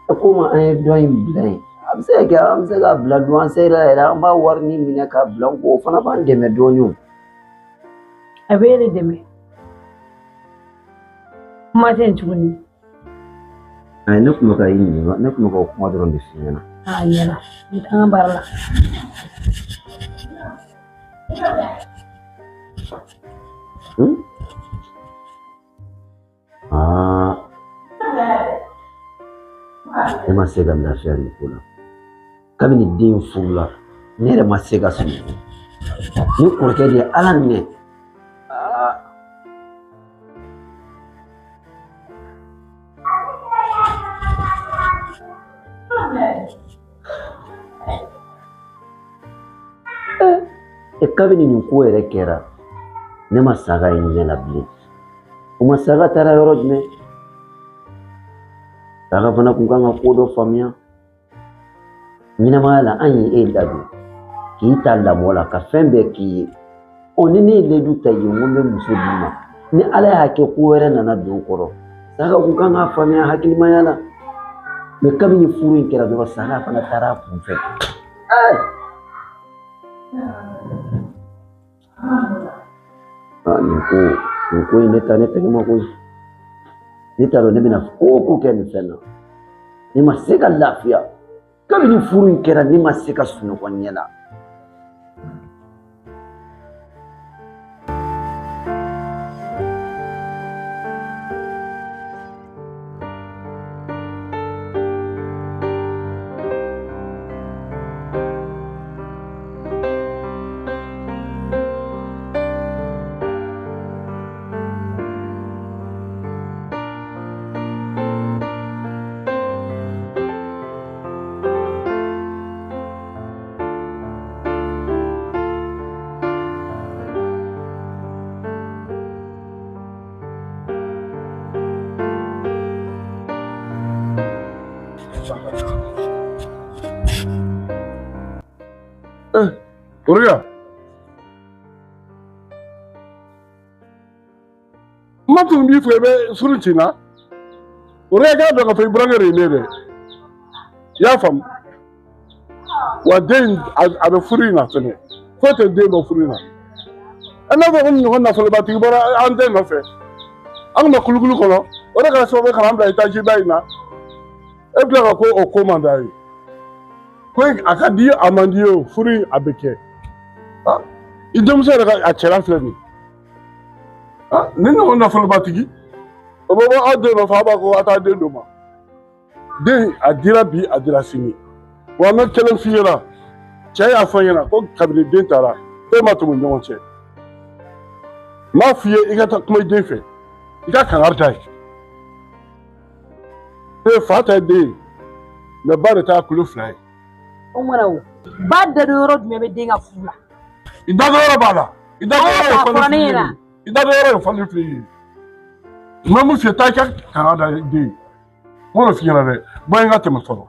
Komi an ye dɔ in bila yen, a bɛ se ka kɛ an bɛ se k'a bila dun, an sera yɛrɛ an b'a wari ni minɛ k'a bila n kun, o fana b'an dɛmɛ dɔɔnin o. A bɛ e de dɛmɛ. Kuma tɛ yen tuguni. Ayi, ne tun bɛ ka i ɲininka, ne tun bɛ ka o kuma dɔrɔn de f'i ɲɛna. A ɲɛna, n bɛ taa n ka baara la. Aa, ne ma se ka lafiya nin ko la. Kabini den furula, ne yɛrɛ ma se ka sunɔgɔ. Ne kɔrɔkɛ de ye Ala minɛ. Aa. E kabini nin ko yɛrɛ kɛra, ne ma saga ye ɲɛ la bilen. O ma saga taara yɔrɔ jumɛn? Saga fana kun kan ka ko dɔ faamuya. Ɲɛnamaya la, an ye e ladon, k'i ta lamɔ la, ka fɛn bɛɛ k'i ye. Ɔ ni ne ye layidu ta i ye, n ko n bɛ muso d'i ma. Ni Ala y'a kɛ ko wɛrɛ nana don o kɔrɔ, saga kun kan k'a faamuya hakilimaya la. Mais kabini furu in kɛra dɔrɔn, saga fana taara a kun fɛ. Nin ko in ne ta ne tɛgɛ ma koyi. Ne t'a dɔn ne bɛna ko o ko kɛ nin fɛn na. Ne ma se ka lafiya. Kabini furu in kɛra, ne ma se ka sunɔgɔ ɲɛ la. Kɔrɔkɛ, ma tun b'i fɛ i bɛ suru ci n na. Kɔrɔkɛ, k'a dɔn k'a fɔ i burankɛ de ye ne dɛ. I y'a faamu? Wa den a bɛ furu in na fɛnɛ. Foyi tɛ den bɔ furu in na. E n'a fɔ ko ɲɔgɔn nafolobatigi bɔra an den nɔfɛ. An kun bɛ kulukulu kɔnɔ. O de kɛra sababu ye ka n'an bila etazi ba in na. E bɛ tila ka ko o ko man d'a ye. Ko a ka di a man di ye o, furu in a bɛ kɛ. I denmuso yɛrɛ ka a cɛla filɛ nin ye. Ni ɲɔgɔn nafolobatigi, o bɛ bɔ aw den nɔfɛ, aw b'a ko a t'a den d'o ma. Den a dira bi, a dira sini. Wa n bɛ kelen f'i ɲɛna, cɛ y'a fɔ n ɲɛna ko kabini den taara, foyi ma tɛmɛ ɲɔgɔn cɛ. N b'a f'i ye, i ka taa kuma i den fɛ, i ka kangari d'a ye. E fa ta ye den ye, mais ba de ta ye kulo fila ye. O mana o, ba da don yɔrɔ jumɛn bɛ den ka furu la? I da don yɔrɔ b'a la. I da don yɔrɔ ye Aw b'a fɔ ne fɔli ɲɛna. ye. I da don yɔrɔ ye fɔli filɛ ye. N bɛ mun f'i ye, taa i ka kangari da den ye. N b'o de f'i ɲɛna dɛ. Bɔ n ka tɛmɛ fɔlɔ.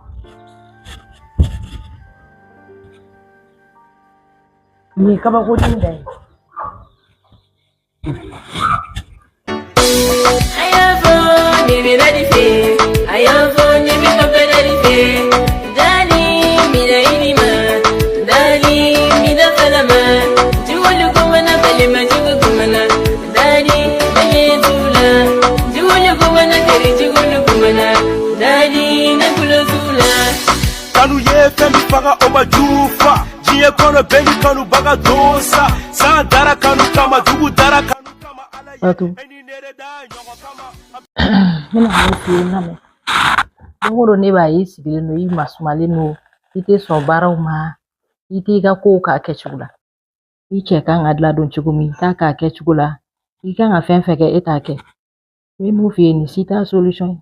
Nin ye kabakoden da ye. A y'a fɔ ne bɛ Ladi fɛ, a y'a fɔ ne bɛ Papa Ladi. ye fɛn min faga o ma jufa diɲɛ kɔnɔ bɛɛ ni kanubaga don sa san dara kanu kama dugu dara kanu kama ala ye Fatou e ni ne de da ɲɔgɔn kama. N bɛna mun f'i ye, n lamɛn. Don o don ne b'a ye i sigilen don, i masumalen don, i tɛ sɔn baaraw ma, i t'i ka kow k'a kɛcogo la. I cɛ kan ka ladon cogo min, i t'a k'a kɛcogo la. I kan ka fɛn fɛn kɛ, e t'a kɛ. N bɛ mun f'i ye, nin si t'a solution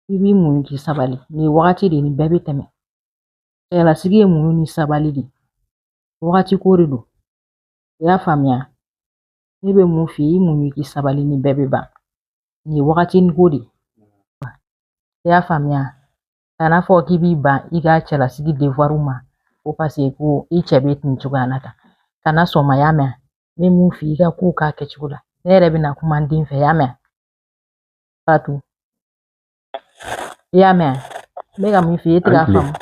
ye. I b'i muɲu k'i sabali. Nin ye wagati de ye, nin bɛɛ bɛ tɛmɛ. Cɛlasigi ye muɲu ni sabali de ye. Wagati ko de don. I y'a faamuya? Ne bɛ mun f'i ye, i muɲu k'i sabali, nin bɛɛ bɛ ban. Nin ye wagatinin ko de ye. I y'a faamuya? Kana fɔ k'i b'i ban i ka cɛlasigi devoir ma ko paseke ko i cɛ bɛ nin cogoya la tan. Kana sɔn o ma, i y'a mɛn? N bɛ mun f'i ye, i ka kow k'a kɛcogo la. Ne yɛrɛ bɛna kuma n den fɛ, i y'a mɛn? Fatou, i y'a mɛn? N bɛ ka mun f'i ye, e tɛ k'a faamu.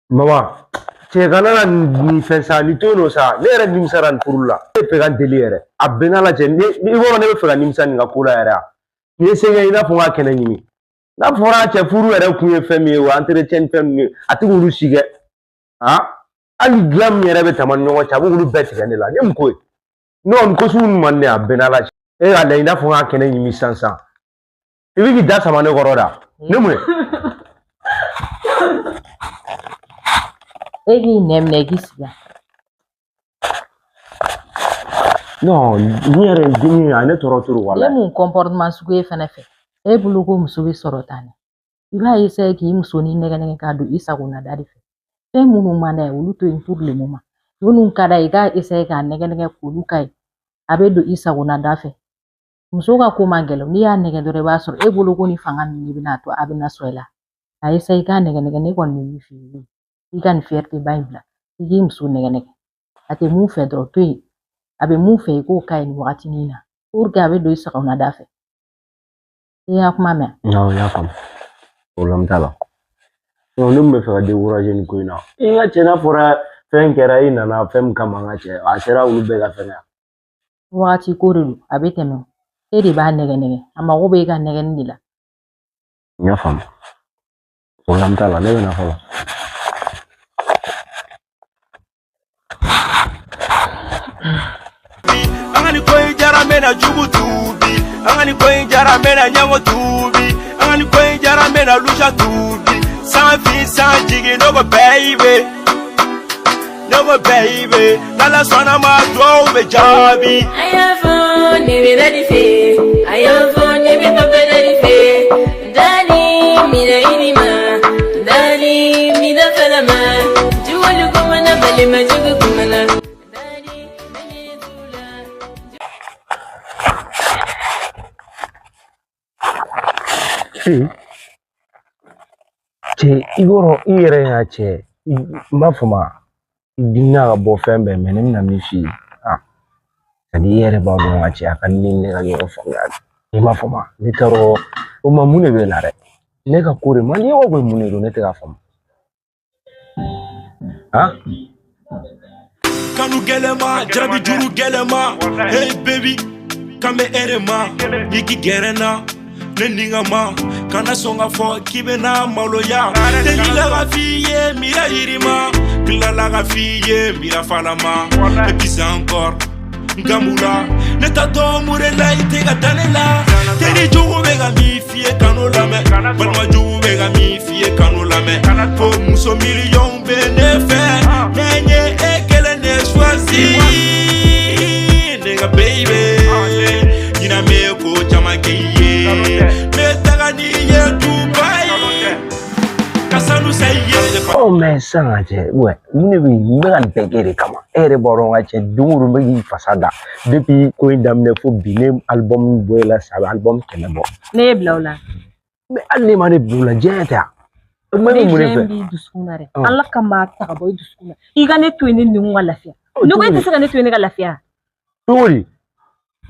Mama, cɛ kana na nin fɛn sa, nin to yen nɔ sa. Ne yɛrɛ nimisara nin furu la. Ne bɛ fɛ ka n deli yɛrɛ. A bɛn n'Ala cɛ, ne i b'a dɔn ne bɛ fɛ ka nimisa nin ka ko la yɛrɛ. Nin ye se kɛ i n'a fɔ n ka kɛnɛ ɲimi. N'a fɔra cɛ furu yɛrɛ kun ye fɛn min ye, o entretien ni fɛn ninnu ye, a tɛ k'olu si kɛ. Hali dilan min yɛrɛ bɛ tama ni ɲɔgɔn cɛ, a b'olu bɛɛ tigɛ ne la. Ne mun ko ye? Non, nin ko sugu ninnu man di ne ye, a bɛn n'Ala cɛ. E y'a lajɛ i n'a fɔ n ka kɛnɛ ɲimi sisan sisan. I bɛ k'i da sama ne kɔrɔ da. Ne mun ye? E k'i nɛn minɛ i k'i sigi yan. Non, nin yɛrɛ ye dimi ye, a ye ne tɔɔrɔ trop walayi. E mun comportement sugu ye fɛnɛ fɛ? E bolo ko muso bɛ sɔrɔ tan de. I b'a essayer k'i musonin nɛgɛ nɛgɛ k'a don i sagona da de fɛ. Fɛn minnu man d'a ye, olu to yen pour le moment. Minnu ka d'a ye, i k'a essayer k'a nɛgɛ nɛgɛ k'olu ka ye. A bɛ don i sagona da fɛ. Muso ka ko man gɛlɛn, n'i y'a nɛgɛ dɔrɔn i b'a sɔrɔ e bolo ko ni fanga min i bɛna to a bɛna sɔn i la. A essayer i k'a nɛgɛ nɛgɛ, ne kɔni bɛ min f'i ye, i ka nin fierté ba in bila. I k'i muso nɛgɛ nɛgɛ. A tɛ mun fɛ dɔrɔn to yen. A bɛ mun fɛ i k'o k'a ye nin wagatinin na. Pour que a bɛ don i sagona da fɛ. I y'a kuma mɛn? Non, n y'a faamu. Problème t'a la. Non, ne tun bɛ fɛ ka décourager nin ko in na. I ka cɛ n'a fɔra fɛn kɛra i nana fɛn min kama n ka cɛ, a sera olu bɛɛ ka fɛn kɛ. Wagati ko de don, a bɛ tɛmɛ. E de b'a nɛgɛ nɛgɛ. A mago bɛ e ka nɛgɛni de la. N y'a faamu. Problème t'a la, ne bɛ na fɔlɔ. An ka nin ko in jara n bɛna jugu tuubi. An ka nin ko in jara n bɛna ɲɛngo tuubi. An ka nin ko in jara n bɛna lusa tuubi. San fin san jigin ne ko baby. Ne ko baby. N'Ala sɔnna ma duwawu bɛ jaabi. A y'a fɔ ne bɛ dadi fɛ, a y'a fɔ ne bɛ papa dadi fɛ. Dali mina i ni ma, dali mina fana ma. Juwali kumana balima jugu kumana. Dali mene tula. Cɛ, i yɔrɔ i yɛrɛ y'a cɛ, n m'a faamu. I dimina ka bɔ fɛn bɛɛ, mais ne bɛna min f'i ye. C'est-à-dire i yɛrɛ b'a dɔn ka cɛ, a ka di ne ni ne ka ɲɔgɔn faamuya. I m'a faamu, ne t'a dɔn o ma mun de bɛ na dɛ. Ne ka ko de man di ye, ko mun de don, ne tɛ k'a faamu. Kanu gɛlɛma, jarabi juru gɛlɛma. Hey baby, kan bɛ e de ma. I k'i gɛrɛ n na, ne ni ka ma. Kana sɔn ka fɔ k'i bɛna maloya. Delila ka f'i ye mira yirima. Tilala ka f'i ye mira falama. Et puis encore, Gamula, ne t'a dɔn mun de la i tɛ ka da ne la. Teri jugu bɛ ka min f'i ye kanu lamɛn. Balima jugu bɛ ka min f'i ye kanu lamɛn. Fo muso miliyɔn bɛ ne fɛ. Mais n ye e kelen de choisi. Ne ka baby, ɲinɛ bɛ ko caman kɛ i ye. N bɛ taga n'i ye Dubayi. Ka sanu san i ye. Oh, mais sisan ka cɛ, ouais, mun de bɛ yen? N bɛ ka nin bɛɛ kɛ de kama. E yɛrɛ b'a dɔn ka cɛ, don o don n bɛ k'i fasa da. Depuis ko in daminɛ fo bi, ne album bɔ e la sisan, a bɛ album 100 bɔ. Ne ye bila o la. Mais hali ne ma ne bila o la, diɲɛ tɛ yan. O ma ne mun de fɛ? Ne b'i dusukun na dɛ. Ala kama ta ka bɔ i dusukun na. I ka ne to yen ne ni ka lafiya. Ne ko e tɛ se ka ne to yen ne ka lafiya. Cogo di?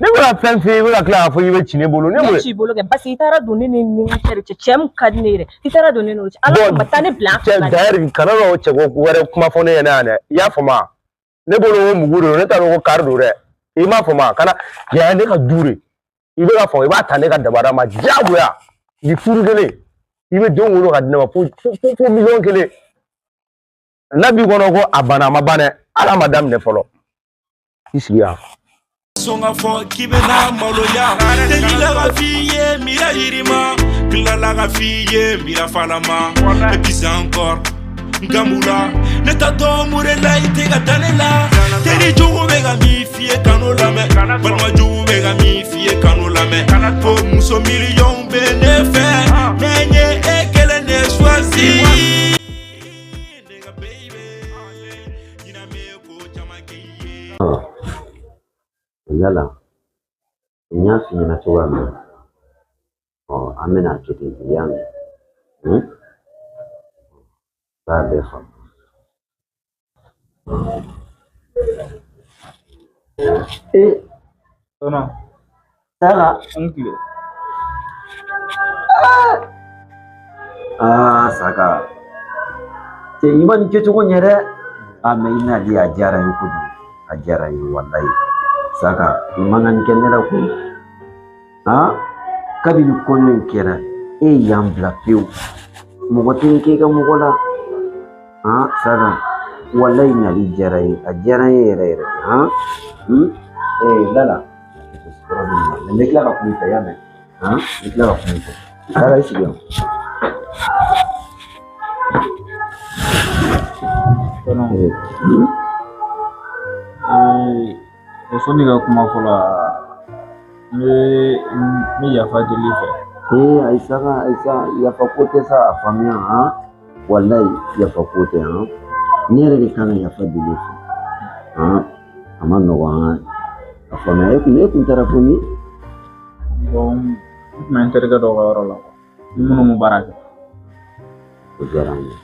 Ne bɛ ka fɛn f'i ye, i bɛ ka tila k'a fɔ k'i bɛ ci ne bolo. Ne mun ci i bolo kɛ? Parce que i taara don ne ni n ka cɛ de cɛ. Cɛ min ka di ne yɛrɛ, i taara don ne n'o cɛ. Ala kama taa ne bila an fila. Cɛ, d'ailleurs kana na o cɛ ko wɛrɛ kuma fɔ ne ɲɛna yan dɛ. I y'a faamu wa? Ne bolo ko mugu de don, ne t'a dɔn ko kari don dɛ. I m'a faamu wa? Kana yan ne ka du de. I bɛ ka faamu, i b'a ta ne ka dabada ma diyagoya. Ni furu kelen, i bɛ den wolo ka di ne ma fo 1 miliyɔn. N'a b'i kɔnɔ ko a banna, a ma ban dɛ, hali a ma daminɛ fɔlɔ. I sigi yan. Sɔn ka fɔ k'i bɛna maloya, delila ka f'i ye mira yirima, tilala ka f'i ye mira falama, et puis encore nkamula ne ta dɔn mun de la i tɛ ka da ne la. Teri jugu bɛ ka min f'i ye kanu lamɛn, balima jugu bɛ ka min f'i ye kanu lamɛn, fo muso miliyɔn bɛ ne fɛ, mais n ye e kelen de choisi. Ne ka baby, ɲinɛ bɛ ko caman kɛ i ye. Yala n y'a f'i ɲɛna cogoya min na, ɔ an bɛna kɛ ten, i y'a mɛn? I b'a bɛɛ faamu. Ee Tɔnɔ, Saka, an tile. Aa Saka, cɛ i ma nin kɛcogo ɲɛ dɛ. A mɛ i nali a diyara n ye kojugu, a diyara n ye walayi. Saka, i man ka nin kɛ ne la koyi. Han, kabini kɔɲɔ in kɛra, e ye yan bila pewu. Mɔgɔ tɛ nin kɛ i ka mɔgɔ la. Han, Saka, walayi nali diyara n ye, a diyara n ye yɛrɛ yɛrɛ. Han, ee Lala, n bɛ tila ka kuma i fɛ, i y'a mɛn? Han, n bɛ tila ka kuma i fɛ. Saka, i sigi yan. Tɔnɔ, ee sɔnni ka kuma fɔlɔ, n bɛ n bɛ yafa deli i fɛ. Ee ayi Saka, ayi sa, yafa ko tɛ sa, a faamuya han. Walayi yafa ko tɛ han. Ne yɛrɛ de kan ka yafa deli i fɛ. Han, a ma nɔgɔn han. A faamuya, e kun taara fo min? Bon, n tun bɛ n terikɛ dɔw ka yɔrɔ la, ni minnu bɛ baara kɛ. O diyara n ye.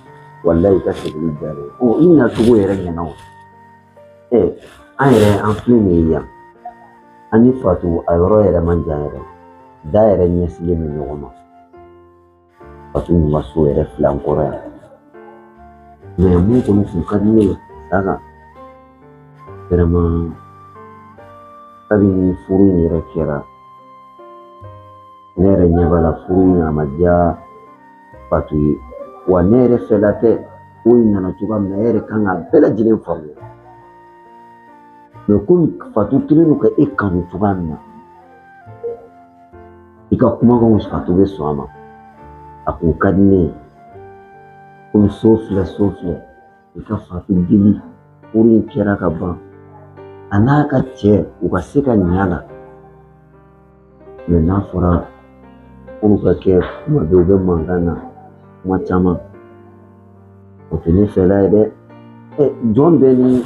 Walayi i ka segin diyara n ye. Ɔ i nacogo yɛrɛ ɲɛna o. Ɛ an yɛrɛ an filɛ nin ye yan. An ni Fatu a yɔrɔ yɛrɛ man jan yɛrɛ. Da yɛrɛ ɲɛsilen bɛ ɲɔgɔn ma. Fatu ninnu ka so yɛrɛ filɛ an kɔrɔ yan. Mɛ mun kɔni kun ka di ne ye Saka, vraiment kabini furu in yɛrɛ kɛra, ne yɛrɛ ɲɛ b'a la furu in a ma diya Fatu ye. Wa ne yɛrɛ fɛla tɛ, ko in nana cogoya min na, e yɛrɛ kan k'a bɛɛ lajɛlen faamuya. Mɛ komi Fatu kɛlen don ka e kanu cogoya min na, i ka kumakanw Fatu bɛ sɔn a ma. A kun ka di ne ye komi so filɛ, so filɛ, i ka Fatu deli, furu in kɛra ka ban, a n'a ka cɛ u ka se ka ɲa la. Mɛ n'a fɔra furu ka kɛ kuma bɛɛ u bɛ mankan na kuma caman, o tɛ ne fɛla ye dɛ. Ɛ jɔn bɛɛ ni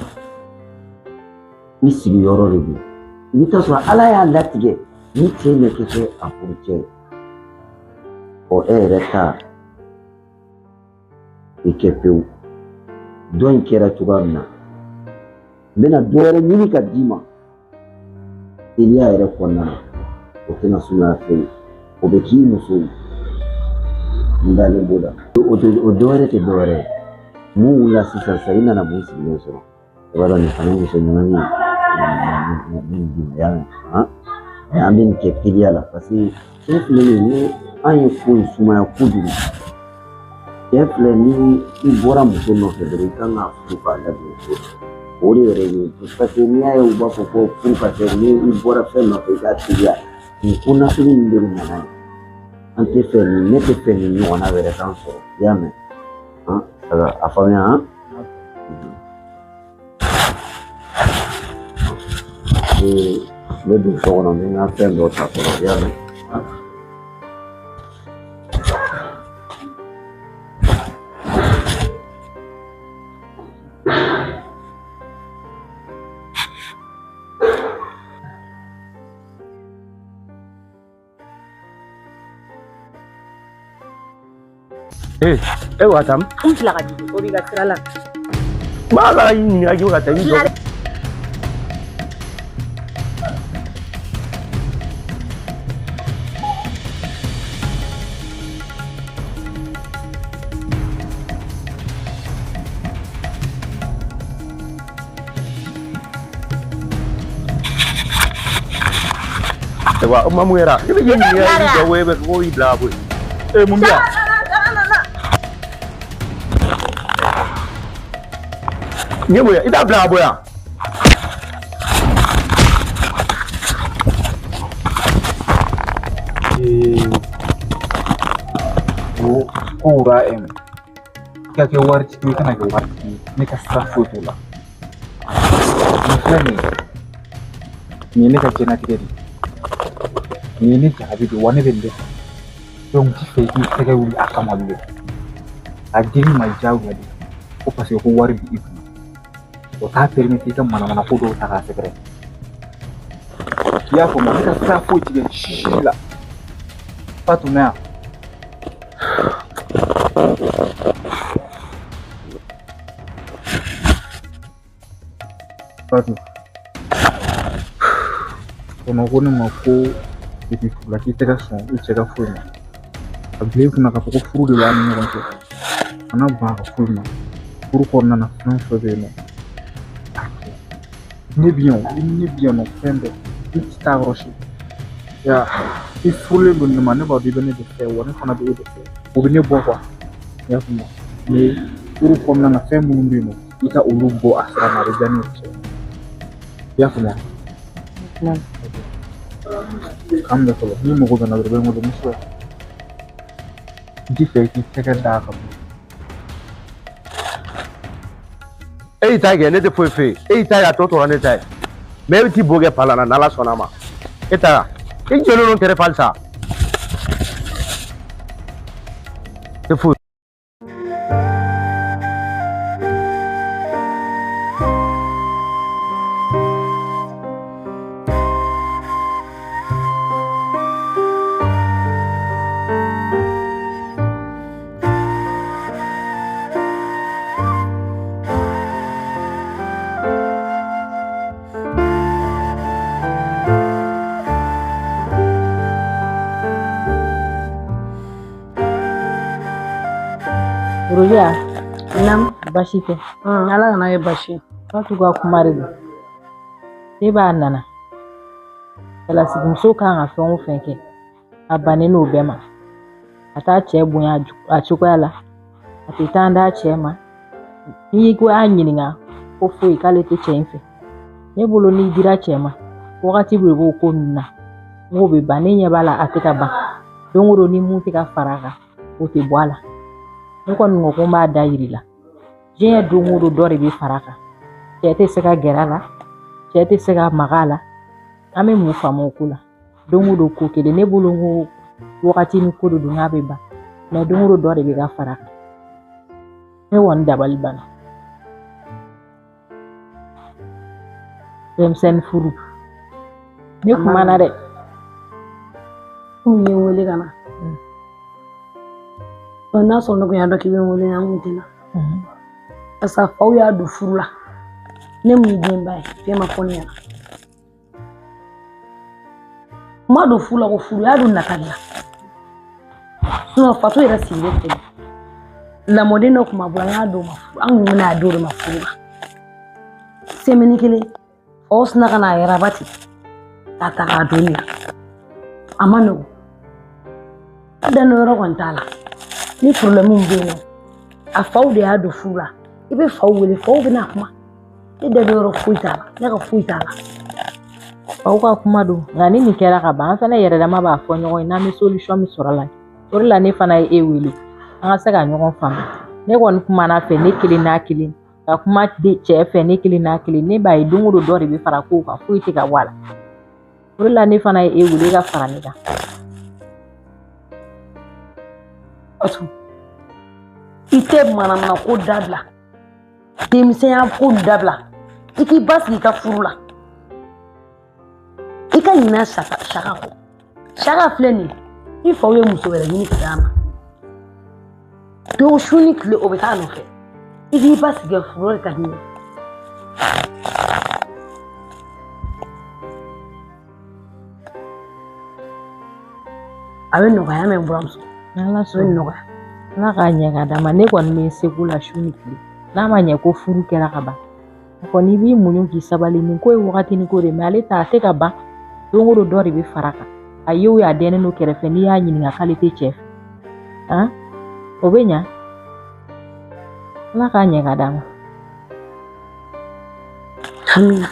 i sigiyɔrɔ de don. I bɛ taa sɔrɔ Ala y'a latigɛ ni cɛ in bɛ kɛ a furucɛ ye. Ɔ e yɛrɛ ta i kɛ pewu. Dɔ in kɛra cogoya min na, n bɛna dɔ wɛrɛ ɲini ka d'i ma teliya yɛrɛ kɔnɔna na, o tɛna sumaya fewu, o bɛ k'i muso ye. N dalen b'o la. O tɛ o dɔ wɛrɛ tɛ dɔ wɛrɛ ye. Mun wulila sisan sisan, i nana mun sigilen sɔrɔ? I b'a dɔn nin fana ye muso ɲuman ye. N bɛ nin d'i ma, i y'a mɛn? Han, an bɛ nin kɛ teliya la parce que cɛ filɛ nin ye, ni an ye ko in sumaya kojugu. Cɛ filɛ, ni i bɔra muso nɔfɛ dɔrɔn, i kan k'a furu k'a ladon so. O de yɛrɛ ye parce que n'i y'a ye u b'a fɔ ko furu ka kɛ, ni i bɔra fɛn nɔfɛ i k'a teliya. Nin ko nasugu ninnu de bɛ na n'a ye. An tɛ fɛ nin, ne tɛ fɛ nin ɲɔgɔnna wɛrɛ k'an sɔrɔ. I y'a mɛn? Han, a faamuya han. Ee n bɛ don so kɔnɔ, n bɛ n ka fɛn dɔ ta fɔlɔ, i y'a mɛn? Ee, e bɛ ka taa min? N fila ka jigin, o b'i ka sira la. N b'a la, y'i ɲininka k'i bɛ ka taa i jɔ. Ayiwa, o ma mun kɛra? Ne bɛ k'i ɲininka, i jɔ ko e bɛ ko y'i bila ka bɔ yen. Ee mun bɛ yan? Nin ye mun ye? I t'a bila ka bɔ yan. O ko wura e ma. I ka kɛ waritigi ye, i kana kɛ waritigi ye, ne ka sira foyi t'o la. Nin filɛ nin ye, nin ye ne ka diɲɛlatigɛ de ye. Nin ye ne jarabi de ye wa ne bɛ nin de fɛ. Donc n t'i fɛ i k'i tɛgɛ wuli a kama bilen. A dili ma diyagoya de ko parce que ko wari b'i kun. O t'a permettre i ka manamana ko dɔw ta k'a sɛgɛrɛ. I y'a faamu, ne ka sira foyi tigɛ si si la. Fatou mɛn yan. Fatou. Kɔnɔ ko ne ma ko depuis furu la k'i tɛ ka sɔn i cɛ ka foyi ma. A bila i kunna k'a fɔ ko furu de b'a ni ɲɔgɔn cɛ. Kana ban a ka foyi ma. Furu kɔnɔna na fɛn o fɛn bɛ yen nɔ, a kɛ. Ne bi yan o, i ni ne bi yan nɔ fɛn bɛɛ. I tɛ taa yɔrɔ si. Ya, i furulen don ne ma, ne b'a dɔn i bɛ ne de fɛ wa ne fana bɛ e de fɛ. O bɛ ne bɔ quoi. I y'a faamu? Mais furu kɔnɔna na fɛn minnu bɛ yen nɔ, i ka olu bɔ a sira ma, a bɛ diya ne ye kosɛbɛ. I y'a faamuya? K'an bɛn fɔlɔ, n'i mago bɛ n na dɔrɔn i bɛ n wele n bɛ so yan. N t'i fɛ i k'i tɛgɛ d'a kan. E y'i ta kɛ, ne tɛ foyi f'e ye. E y'i ta kɛ, a tɔ tora ne ta ye. Mais e bɛ t'i bo kɛ palan na n'Ala sɔnna a ma. E taara. I jɔlen don kɛrɛfɛ halisa. Tɛ foyi. Roya, nam basi tɛ. Ala kana kɛ basi ye. Fatou ka kuma de don. Ne b'a nana. Cɛlasigimuso kan ka fɛn o fɛn kɛ, a bannen n'o bɛɛ ma. A t'a cɛ bonya a cogoya la. A tɛ taa d'a cɛ ma. N'i ko y'a ɲininka ko foyi k'ale tɛ cɛ in fɛ. Ne bolo n'i dira cɛ ma, wagati de b'o ko ninnu na. N k'o bɛ ban, ne ɲɛ b'a la a tɛ ka ban. Don o don ni mun tɛ ka fara a kan, o tɛ bɔ a la. Ne kɔni ko ko n b'a da yir'i la. Diɲɛ don o don dɔ de bɛ fara a kan. Cɛ tɛ se ka gɛrɛ a la, cɛ tɛ se ka maga a la. An bɛ mun faamu o ko la? Don o don ko kelen, ne bolo ko wagati ni ko de don n'a bɛ ban. Mais don o don dɔ de bɛ ka fara a kan. Ne kɔni dabali banna. Denmisɛnnin furu. Ne kumana dɛ. Kun ye n wele ka na. N'a sɔrɔ ne kun y'a dɔn k'i bɛ n wele, an kun tɛ na. Parce que faw y'a don furu la. Ne mun ye denba ye, fɛn ma fɔ ne ɲɛna. N ma don furu la ko furu y'a don nata de la. Sinon Fatou yɛrɛ sigilen filɛ. Lamɔden dɔ kun b'a bolo, an y'a d'o ma furu, an kun bɛna a d'o de ma furu la. Semaine kelen, faw sina ka n'a yɛrɛ ba ten k'a ta k'a don ne la. A ma nɔgɔn. Ne dan yɔrɔ kɔni t'a la. Ni problème bɛ yen nɔ, a faw de y'a don furu la. I bɛ faw wele, faw bɛna kuma. Ne da yɔrɔ foyi t'a la, ne ka foyi t'a la. Faw ka kuma don, nka ni nin kɛra ka ban, an fana yɛrɛ dama b'a fɔ ɲɔgɔn ye n'an bɛ solution min sɔrɔ a la. O de la ne fana ye e wele, an ka se ka ɲɔgɔn faamu. Ne kɔni kumana fɛ ne kelen n'a kelen, ka kuma cɛ fɛ ne kelen n'a kelen. Ne b'a ye don o don dɔ de bɛ fara kow kan, foyi tɛ ka bɔ a la. O de la ne fana ye e wele, e ka fara ne kan. Fatou, i tɛ manamana ko dabila, denmisɛnya ko dabila, i k'i basigi i ka furu la. I ka ɲinɛ saka kɔ. Saka filɛ nin ye, i faw ye muso wɛrɛ ɲini ka d'a ma. Don su ni tile o bɛ taa nɔfɛ. I k'i basigi furu de ka di ye. A bɛ nɔgɔya mɛ n buramuso. N'Ala A bɛ sɔnna. nɔgɔya. Ala k'a ɲɛ k'a d'a ma. Ne kɔni bɛ n seko la su ni tile. N'a ma ɲɛ ko furu kɛra ka ban, a kɔni i b'i muɲu k'i sabali. Nin ko ye wagatinin ko de ye, mais ale ta a tɛ ka ban. Don o don dɔ de bɛ fara a kan. A ye o ye a dɛnnen don kɛrɛfɛ, n'i y'a ɲininka k'ale tɛ cɛ fɛ. Han? O bɛ ɲa. Ala k'a ɲɛ k'a d'a ma. Amina.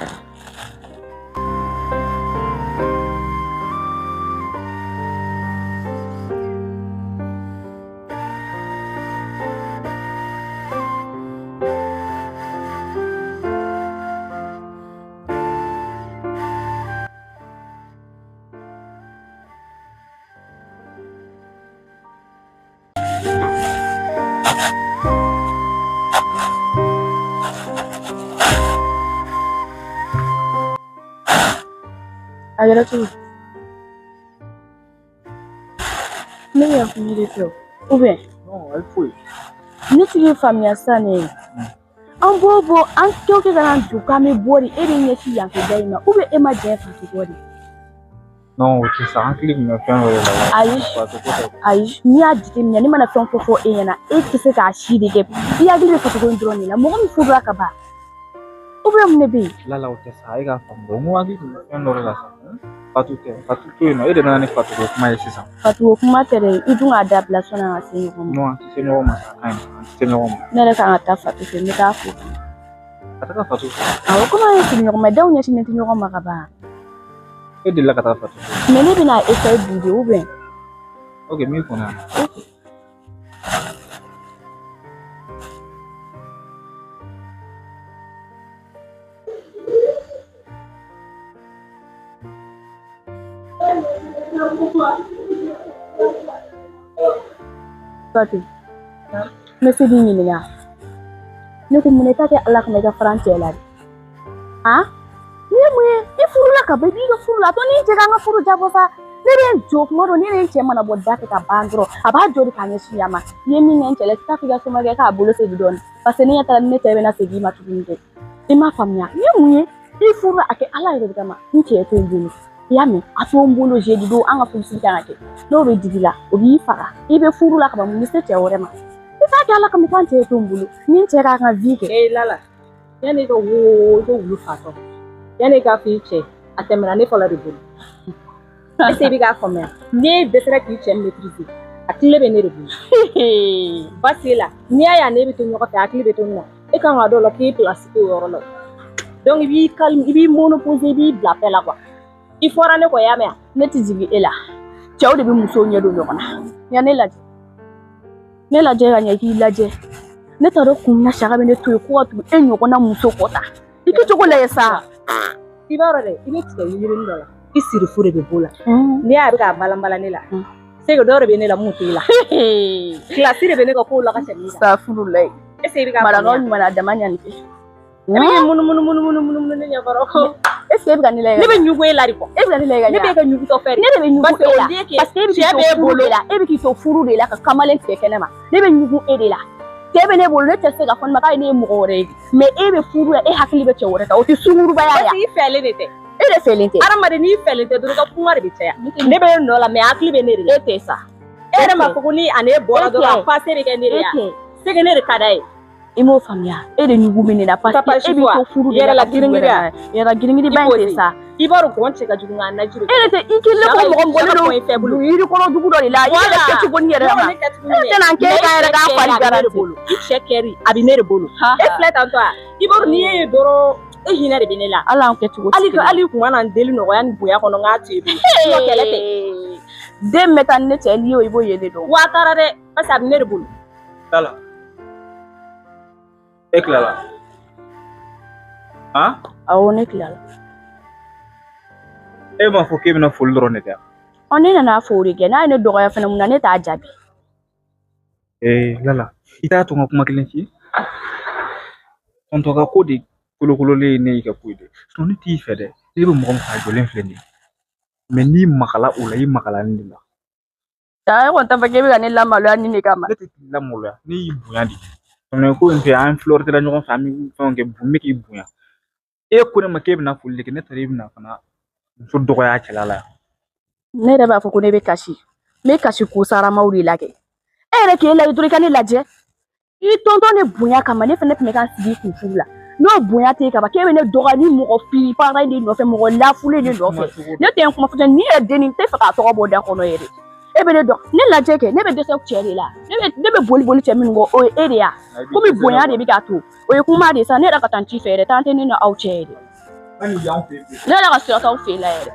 A kɛra cogo di? Ne bɛ ka kuma de fɛ o ayi foyi. Ne t'i k'i faamuya sisan ne an b'o bɔ an kɛ o kɛ ka na don k'an bɛ bɔ de e bɛ ɲɛsin yanfɛ da in ma e ma jɛn Fatu kɔ de. Non, o tɛ sa, an hakili tun bɛ fɛn wɛrɛ la. Ayi Fatu ko tɛ. ayi, n'i y'a jateminɛ ne mana fɛn fɔ e ɲɛna e tɛ se k'a si de kɛ i hakili bɛ Fatu ko in dɔrɔn de la mɔgɔ min furula ka ban mun de bɛ yen? Lala o tɛ sa, e k'a faamu dɔrɔn. N ko hakili tun bɛ fɛn dɔ de la sa. Fatu tɛ, Fatu to yen nɔ, e de nana ni Fatu ko kuma ye sisan. Fatu ko kuma tɛ dɛ, i dun k'a dabila sɔnni an ka se ɲɔgɔn ma. Non, an tɛ se ɲɔgɔn ma sa, a ka ɲi, an tɛ se ɲɔgɔn ma. Ne yɛrɛ kan ka taa Fatu fɛ, n bɛ taa fo. Ka taga Fatu fɛ. Awɔ, komi an ye sigiɲɔgɔn ma daw ɲɛsinnen tɛ ɲɔgɔn ma ka ban. E delila ka taa Fatu fɛ. Mais ne bɛna essayer bi de ou bien? Ok, min kunna. Fatu, n bɛ se k'i ɲininka. Ne ko mun na i t'a kɛ Ala kama i ka fara n cɛ la de? Han? Nin ye mun ye? I furula ka ban i b'i ka furu la a to ni n cɛ k'an ka furu jabɔ sa. Ne bɛ n jɔ kuma dɔ ne ni n cɛ mana bɔ da fɛ ka ban dɔrɔn a b'a jɔ de k'a ɲɛsin yan ma. I ye min kɛ n cɛ la i tɛ taa f'i ka somakɛ k'a bolo segin dɔɔnin parce que ne ɲɛ taara ni ne cɛ bɛna segin i ma tuguni dɛ. I m'a faamuya nin ye mun ye? I furula a kɛ Ala yɛrɛ de kama n cɛ to n bolo. I y'a mɛn a to n bolo jeudi don an ka furusiri kan ka kɛ n'o bɛ digi la o b'i faga i bɛ furu la ka ban mun bɛ se cɛ wɛrɛ ma i t'a kɛ Ala kama i k'an cɛ to n bolo ni n cɛ k'a ka vie kɛ. Ee Lala, yanni i ka wo i ka wulu fatɔ yanni i k'a fɔ i cɛ a tɛmɛna ne fɔlɔ de bolo. Est-ce que i bɛ k'a faamuya? N'e dɛsɛra k'i cɛ maîtriser a tile bɛ ne de bolo. Basi la n'i y'a ye a n'e bɛ to ɲɔgɔn fɛ hakili bɛ to nin na e kan k'a dɔn o la k'i place t'o yɔrɔ la. Donc i b'i calme i b'i monoposer i b'i bila fɛn la quoi. I fɔra ne kɔ y'a mɛn wa? Ne tɛ jigin e la cɛw de bɛ musow ɲɛ don ɲɔgɔn na yan ne lajɛ ne lajɛ ka ɲɛ k'i lajɛ ne t'a dɔn kun min na saka bɛ ne to yen ko ka tugu e ɲɔgɔnna muso kɔ ta i kɛcogo lajɛ sa. I b'a dɔn dɛ i bɛ tigɛ yirini dɔ la i sirifu de bɛ b'o la n'i y'a ye a bɛ k'a balanbalan ne la c'est que dɔ de bɛ ne la mun t'e la kilasi de bɛ ne ka kow la ka tɛmɛ i kan. Safurulayi. Est-ce que i bɛ k'a Marakaw faamuya? ɲuman na a dama ɲani kɛ. E bɛ k'i munumunu munumunu munumunu ne ɲɛkɔrɔ ko. Est-ce que e bɛ ka ne lajɛ? Ne bɛ ɲugun e la de quoi. E bɛ ka ne lajɛ ka ɲa? Ne bɛ ka ɲugutɔ fɛ de. Ne de bɛ ɲugun e la parce que e bɛ k'i cɛ to b'e furu bolo. de la e bɛ k'i to furu de la ka kamalen tigɛ kɛnɛ ma ne bɛ ɲugun e de la cɛ bɛ ne bolo ne tɛ se ka fɔ ne ma k'a ye ne ye mɔgɔ wɛrɛ ye mais e bɛ furu la e hakili bɛ cɛ wɛrɛ kan o tɛ sungurubaya ye Parce que i fɛlen de tɛ. E de fɛlen tɛ. Hadamaden n'i fɛlen tɛ dɔrɔn i ka kuma de bɛ caya. Ne bɛ nɔ la mais hakili bɛ ne de la. E tɛ sa. E yɛrɛ m'a fɔ ko ni a ne bɔra dɔrɔn a passé bɛ kɛ ne de ye E tɛ. C'est que ne de ka d'a ye. I m'o faamuya e de ɲugun bɛ ne la parce que e b'i to furu de Yɛrɛ la la ka tugu girin-girin wɛrɛ la. Yɛrɛ girin-girinba in tɛ sa. I b'a dɔn gɔn cɛ ka jugu nka a naji de. E de tɛ i kelen ko mɔgɔ mɔgɔ ne don yiri kɔnɔ dugu dɔ de la i yɛrɛ kɛcogo ni yɛrɛ ma. E tɛna n kɛ e ka yɛrɛ k'a fari garanti. I cɛ kɛri a bɛ ne de bolo. E filɛ tantɔ a i b'a dɔn n'i ye dɔrɔn e hinɛ de bɛ ne la. Hali an kɛcogo tɛ kelen ye. Hali kun kana n deli nɔgɔya ni bonya kɔnɔ n k'a to i bolo. Sinon kɛlɛ tɛ. Den bɛ taa ni ne cɛ n'i y'o i b'o ye ne dɔn. Wa a taara dɛ parce que a bɛ ne de bolo. Lala. E tilala? Han? Awɔ ne tilala. E m'a fɔ k'e bɛna foli dɔrɔn de kɛ. Ɔ ne nana fo o de kɛ n'a ye ne dɔgɔya fɛnɛ mun na ne t'a jaabi. Ee Lala, i t'a to n ka kuma kelen f'i ye. Tɔntɔn ka ko de kolokololen ye ne y'i ka ko ye dɛ. Sinon ne t'i fɛ dɛ. Ne bɛ mɔgɔ min fɛ a jɔlen filɛ nin ye. Mais n'i magala o la i magala ne de la. E kɔni t'a fɔ k'e bɛ ka ne lamaloya nin de kama. Ne tɛ k'i lamaloya ne y'i bonya de. Tɔntɔn ko in fɛ an flirtera ɲɔgɔn fɛ an bɛ fɛnw kɛ n bɛ k'i bonya. E ko ne ma k'e bɛna foli de kɛ ne taara e bɛna fana muso dɔgɔya a cɛla la yan. Ne yɛrɛ b'a fɔ ko ne bɛ kasi. N bɛ kasi ko saramaw de la kɛ. E yɛrɛ k'e lajɛ dɔrɔn i ka ne lajɛ. I tɔntɔn ne bonya kama ne fɛnɛ tun bɛ ka n sigi i kun furu la. N'o bonya t'e kama k'e bɛ ne dɔgɔya ni mɔgɔ filipara de nɔfɛ mɔgɔ lafulen de nɔfɛ. Ne tɛ n kuma fɔ nin yɛrɛ dennin n tɛ fɛ k'a tɔgɔ bɔ da kɔnɔ yɛrɛ. E bɛ ne dɔn ne lajɛ kɛ ne bɛ dɛsɛ cɛ de la. Ne bɛ boli boli cɛ minnu kɔ o ye e de ya. Komi bonya de bɛ k'a to o ye kuma de ye sa ne yɛrɛ ka taa n ci fɛ yɛrɛ taa tɛ ne ni aw cɛ yɛrɛ. Ne yɛrɛ ka sira t'aw fɛ yen la yɛrɛ.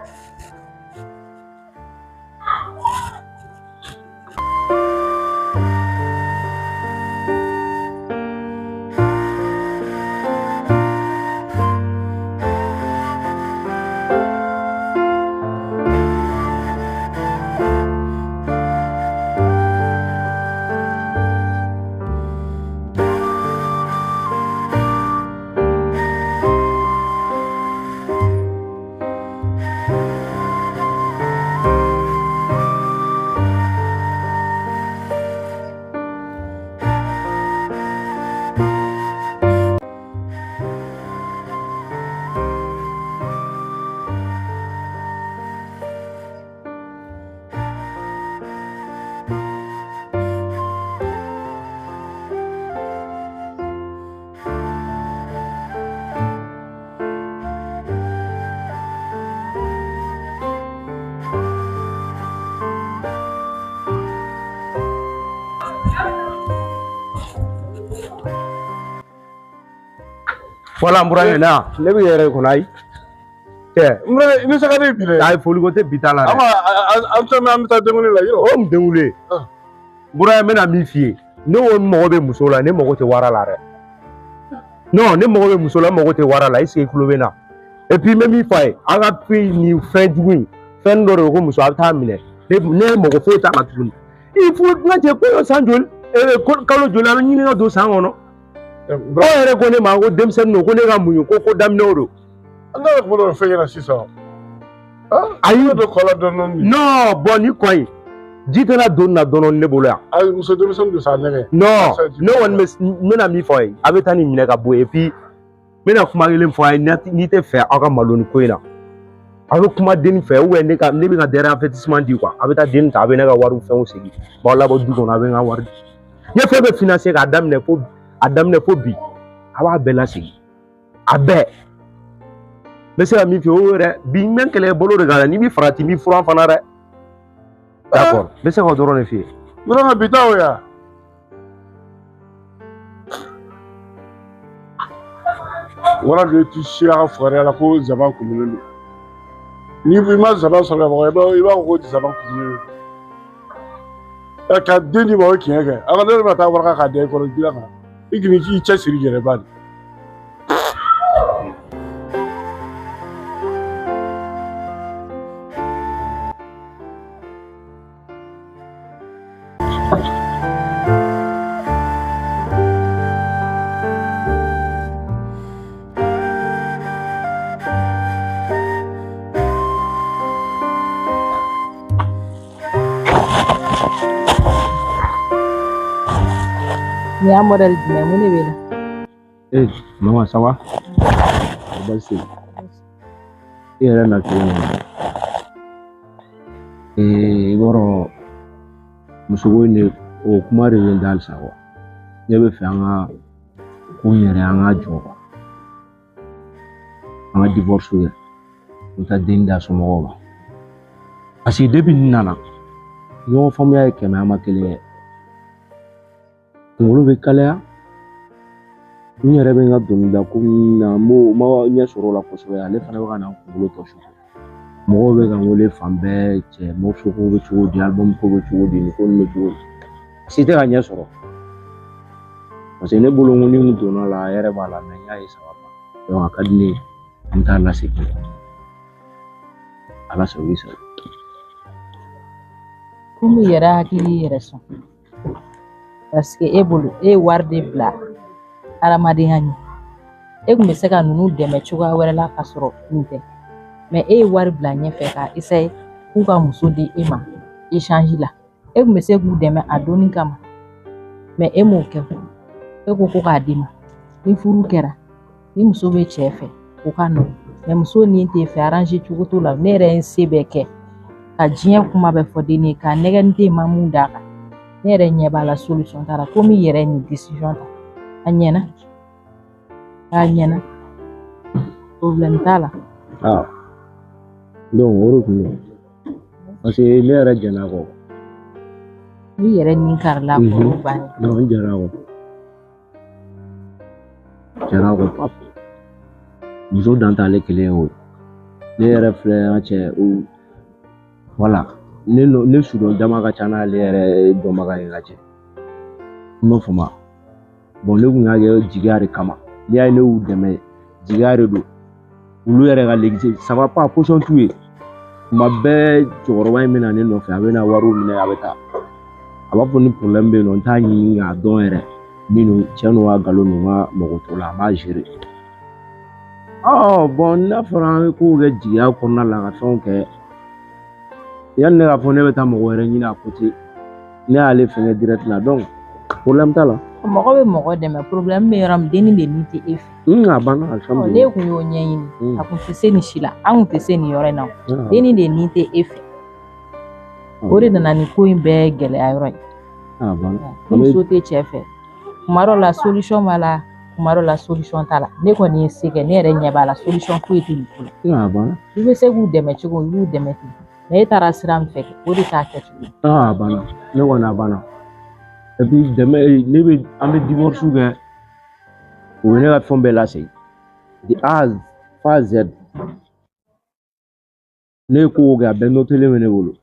Voilà, n burankɛ na ne bɛ yɛrɛ kɔnɔ ayi cɛ n burankɛ ni saga de bi dɛ. Ayi foliko tɛ bi ta la dɛ. An an fɛn an bɛ taa denkundi la yɔrɔ. O mun denkundi ye? N burankɛ n bɛna min f'i ye, ne ko n mago bɛ muso la, ne mago tɛ wara la dɛ. Non, ne mago bɛ muso la, n mago tɛ wara la, est ce que i tulo bɛ n na? Et puis n bɛ min f'a ye, an ka fɛn nin fɛn jugu in, fɛn dɔ de ko muso a bɛ taa minɛ, ne mago foyi t'a la tuguni. Il faut n ka cɛ ko san joli, kalo joli a bɛ ɲini ka don san kɔnɔ. Aw yɛrɛ ko ne ma ko denmisɛnnin don, ko ne ka muɲu, ko daminɛw don. An ka kuma dɔ fɛn ɲɛna sisan. Ayi ne bɛ kɔ la dɔɔni dɔɔni. Non, bon ni kɔ in ji tɛna don na dɔɔni dɔɔni ne bolo yan. Ayi muso denmisɛnnin don sa nɛgɛ. Non, ne kɔni bɛ n bɛna min fɔ aw ye, a bɛ taa nin minɛ ka bɔ yen et puis n bɛna kuma kelen fɔ aw ye, n'i tɛ fɛ aw ka malo nin ko in na. Aw bɛ kuma denni fɛ ou bien ne bɛ ka dernier avertissement di quoi, a bɛ taa denni ta, a bɛ ne ka wariw fɛnw segin, b'aw labɔ du kɔnɔ, a bɛ n ka wari di. N ye fɛn bɛɛ financer k'a daminɛ fo. A daminɛ fo bi a b'a bɛɛ lasegin a bɛɛ n bɛ se ka min f'i ye o yɛrɛ bi n bɛ n kɛlɛ bolo de kan n'i b'i farati n b'i furan fana dɛ. D'accord, n bɛ se k'o dɔrɔn de f'i ye. Yɔrɔ bi taa o ya. Wala de ti si a ka fugariya la ko zaban kumunen don. Ni i ma zaban sɔrɔ ka fɔ i b'a fɔ ko zaban kumunen don. Ka den di ma o ye tiɲɛ kɛ a ka ne yɛrɛ bɛ taa waraka k'a da i kɔrɔ dilan kan. I k'i i cɛsiri yɛrɛ ba de. Nin y'a modèle jumɛn mun de b'e la? Eh, maman, ça va? Baasi tɛ yen. I yɛrɛ na cogo min na. I b'a dɔn musoko in de o kuma de bɛ n da halisa quoi. Ne bɛ fɛ an ka ko in yɛrɛ an ka jɔ quoi. An ka divorce kɛ. N bɛ taa den d'a somɔgɔw ma. Parce que depuis n nana, ɲɔgɔn faamuya ye 100 an ma kelen kɛ. Kunkolo bɛ kalaya. N yɛrɛ bɛ n ka dɔnkilida ko min na, n b'o ma ɲɛ sɔrɔ o la kosɛbɛ. Ale fana bɛ ka na n kunkolo tɔ su. Mɔgɔw bɛ ka n wele fan bɛɛ, cɛ morceau ko bɛ cogo di, album ko bɛ cogo di, nin ko nin bɛ cogo di. Si tɛ ka ɲɛ sɔrɔ. Parce que ne bolo ko ni n donna la, a yɛrɛ b'a la, mais n y'a ye saba ma. Donc a ka di ne ye, an bɛ taa lasegin. Ala sago i sago. Komi i yɛrɛ hakili y'i yɛrɛ sɔn. Parce que e bolo e ye wari de bila hadamadenya ɲɛ. E kun bɛ se ka ninnu dɛmɛ cogoya wɛrɛ la ka sɔrɔ nin tɛ. Mais e ye wari bila ɲɛfɛ k'a essayer k'u ka muso di e ma échange la. E kun bɛ se k'u dɛmɛ a donni kama. Mais e m'o kɛ. E ko ko k'a d'i ma. Ni furu kɛra, ni muso bɛ cɛ fɛ, o ka nɔgɔn. Mais muso ni t'e fɛ, arranger cogo t'o la. Ne yɛrɛ ye n se bɛɛ kɛ ka diɲɛ kuma bɛɛ fɔ den ye, k'a nɛgɛ n den ma mun d'a kan. Ne yɛrɛ ɲɛ b'a la solution t'a la. Komi i yɛrɛ ye nin décision ta, a ɲɛna. A ɲɛna. Problème t'a la. Ah. Donc o de kun don. Parce que ne yɛrɛ jɛn'a kɔ. N'i yɛrɛ ni karila a kɔrɔ o bannen. Non, n jɛn'a kɔ. Jɛn'a kɔ pap. Muso dan t'ale kelen ye o ye. Ne yɛrɛ filɛ an cɛ o wala ne ne sudɔn jama ka ca n'ale yɛrɛ dɔnbaga ye ka cɛ. I m'a faamu bon ne kun y'a kɛ jigiya de kama n'i y'a ye ne y'u dɛmɛ jigiya de don olu yɛrɛ ka legise ça va pas position t'u ye tuma bɛɛ cɛkɔrɔba in bɛ na ne nɔfɛ a bɛ na wariw minɛ a bɛ taa a b'a fɔ ni problème bɛ yen nɔ n t'a ɲini k'a dɔn yɛrɛ min cɛ n'o ka nkalon don n ka mɔgɔ t'o la a b'a gérer. Ɔ bon n'a fɔra an bɛ kow kɛ jigiya kɔnɔna la ka fɛnw kɛ yanni ne k'a fɔ ne bɛ taa mɔgɔ wɛrɛ ɲini à côté ne y'ale fɛngɛ direct la donc problème t'a la. Mɔgɔ bɛ mɔgɔ dɛmɛ problème bɛ yɔrɔ min denni de ni tɛ e fɛ. A banna alihamudulilayi. Ne kun y'o ɲɛɲini a kun tɛ se nin si la an kun tɛ se nin yɔrɔ in na denni de ni tɛ e fɛ o de nana ni ko in bɛɛ gɛlɛya yɔrɔ ye. A banna. Ni muso tɛ cɛ fɛ kuma dɔ la solution b'a la kuma dɔ la solution t'a la ne kɔni ye se kɛ ne yɛrɛ ɲɛ b'a la solution foyi tɛ nin ko la. A banna. I bɛ se k'u dɛmɛ cogo i b'u dɛmɛ ten mais e taara sira min fɛ o de t'a kɛcogo ye. A banna ne kɔni a banna. Et puis dɛmɛ ne bɛ an bɛ divorce kɛ u bɛ ne ka fɛn bɛɛ lasegin de A f'a Z ne ye ko o kɛ a bɛɛ notelen bɛ ne bolo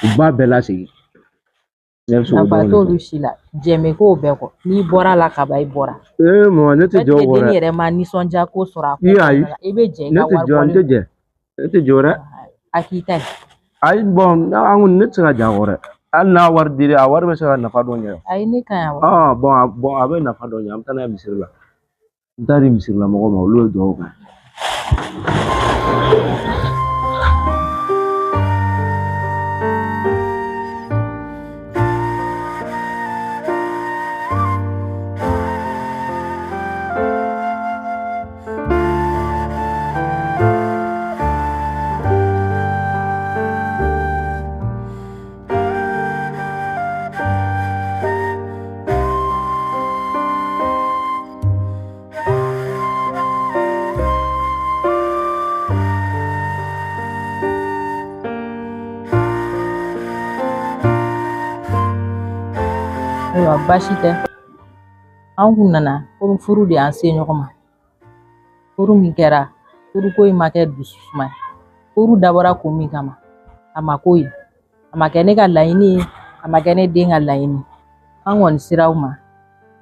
u b'a bɛɛ lasegin. Nafa t'olu si la jɛn bɛ k'o bɛɛ kɔ n'i bɔra a la kaban i bɔra. Ee mama ne tɛ jɔ o kɔ dɛ. Den yɛrɛ ma nisɔndiya ko sɔrɔ a ko ayi i bɛ jɛ i ka wari bɔlen. Ne tɛ jɛ ne tɛ jɔ dɛ. A k'i ta ye. Ayi bon an kɔni ne tɛ se ka jɛ a kɔ dɛ. Hali n'a wari dira a wari bɛ se ka nafa dɔ ɲɛ. Ayi ne ka ɲi wa. Bon a bɛ nafa dɔ ɲɛ an bɛ taa n'a ye misiri la. N t'a di misiri la mɔgɔw ma olu ye dugawu kɛ. Ayiwa baasi tɛ an kun nana komi furu de y'an se ɲɔgɔn ma furu min kɛra furuko in ma kɛ dususuma ye furu dabɔra kun min kama a ma k'o ye a ma kɛ ne ka laɲini ye a ma kɛ ne den ka laɲini an kɔni sera aw ma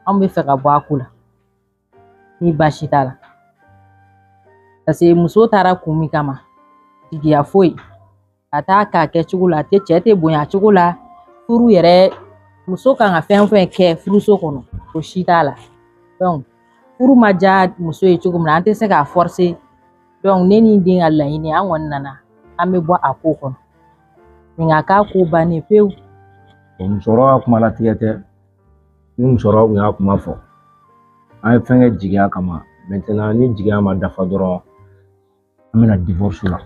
anw bɛ fɛ ka bɔ a ko la ni baasi t'a la parce que muso taara kun min kama jigiya foyi a t'a k'a kɛ cogo la a tɛ cɛ tɛ bonya cogo la furu yɛrɛ muso kan ka fɛn o fɛn kɛ furuso kɔnɔ o si t'a la donc furu ma diya muso ye cogo min na an tɛ se k'a forcer donc ne ni n den ka laɲini an kɔni nana an bɛ bɔ a ko kɔnɔ nin ka k'a ko bannen pewu. Musokɔrɔba ka kuma latigɛ tɛ ni musokɔrɔba kun y'a kuma fɔ an ye fɛn kɛ jigiya kama maintenant ni jigiya ma dafa dɔrɔn an bɛna divorce la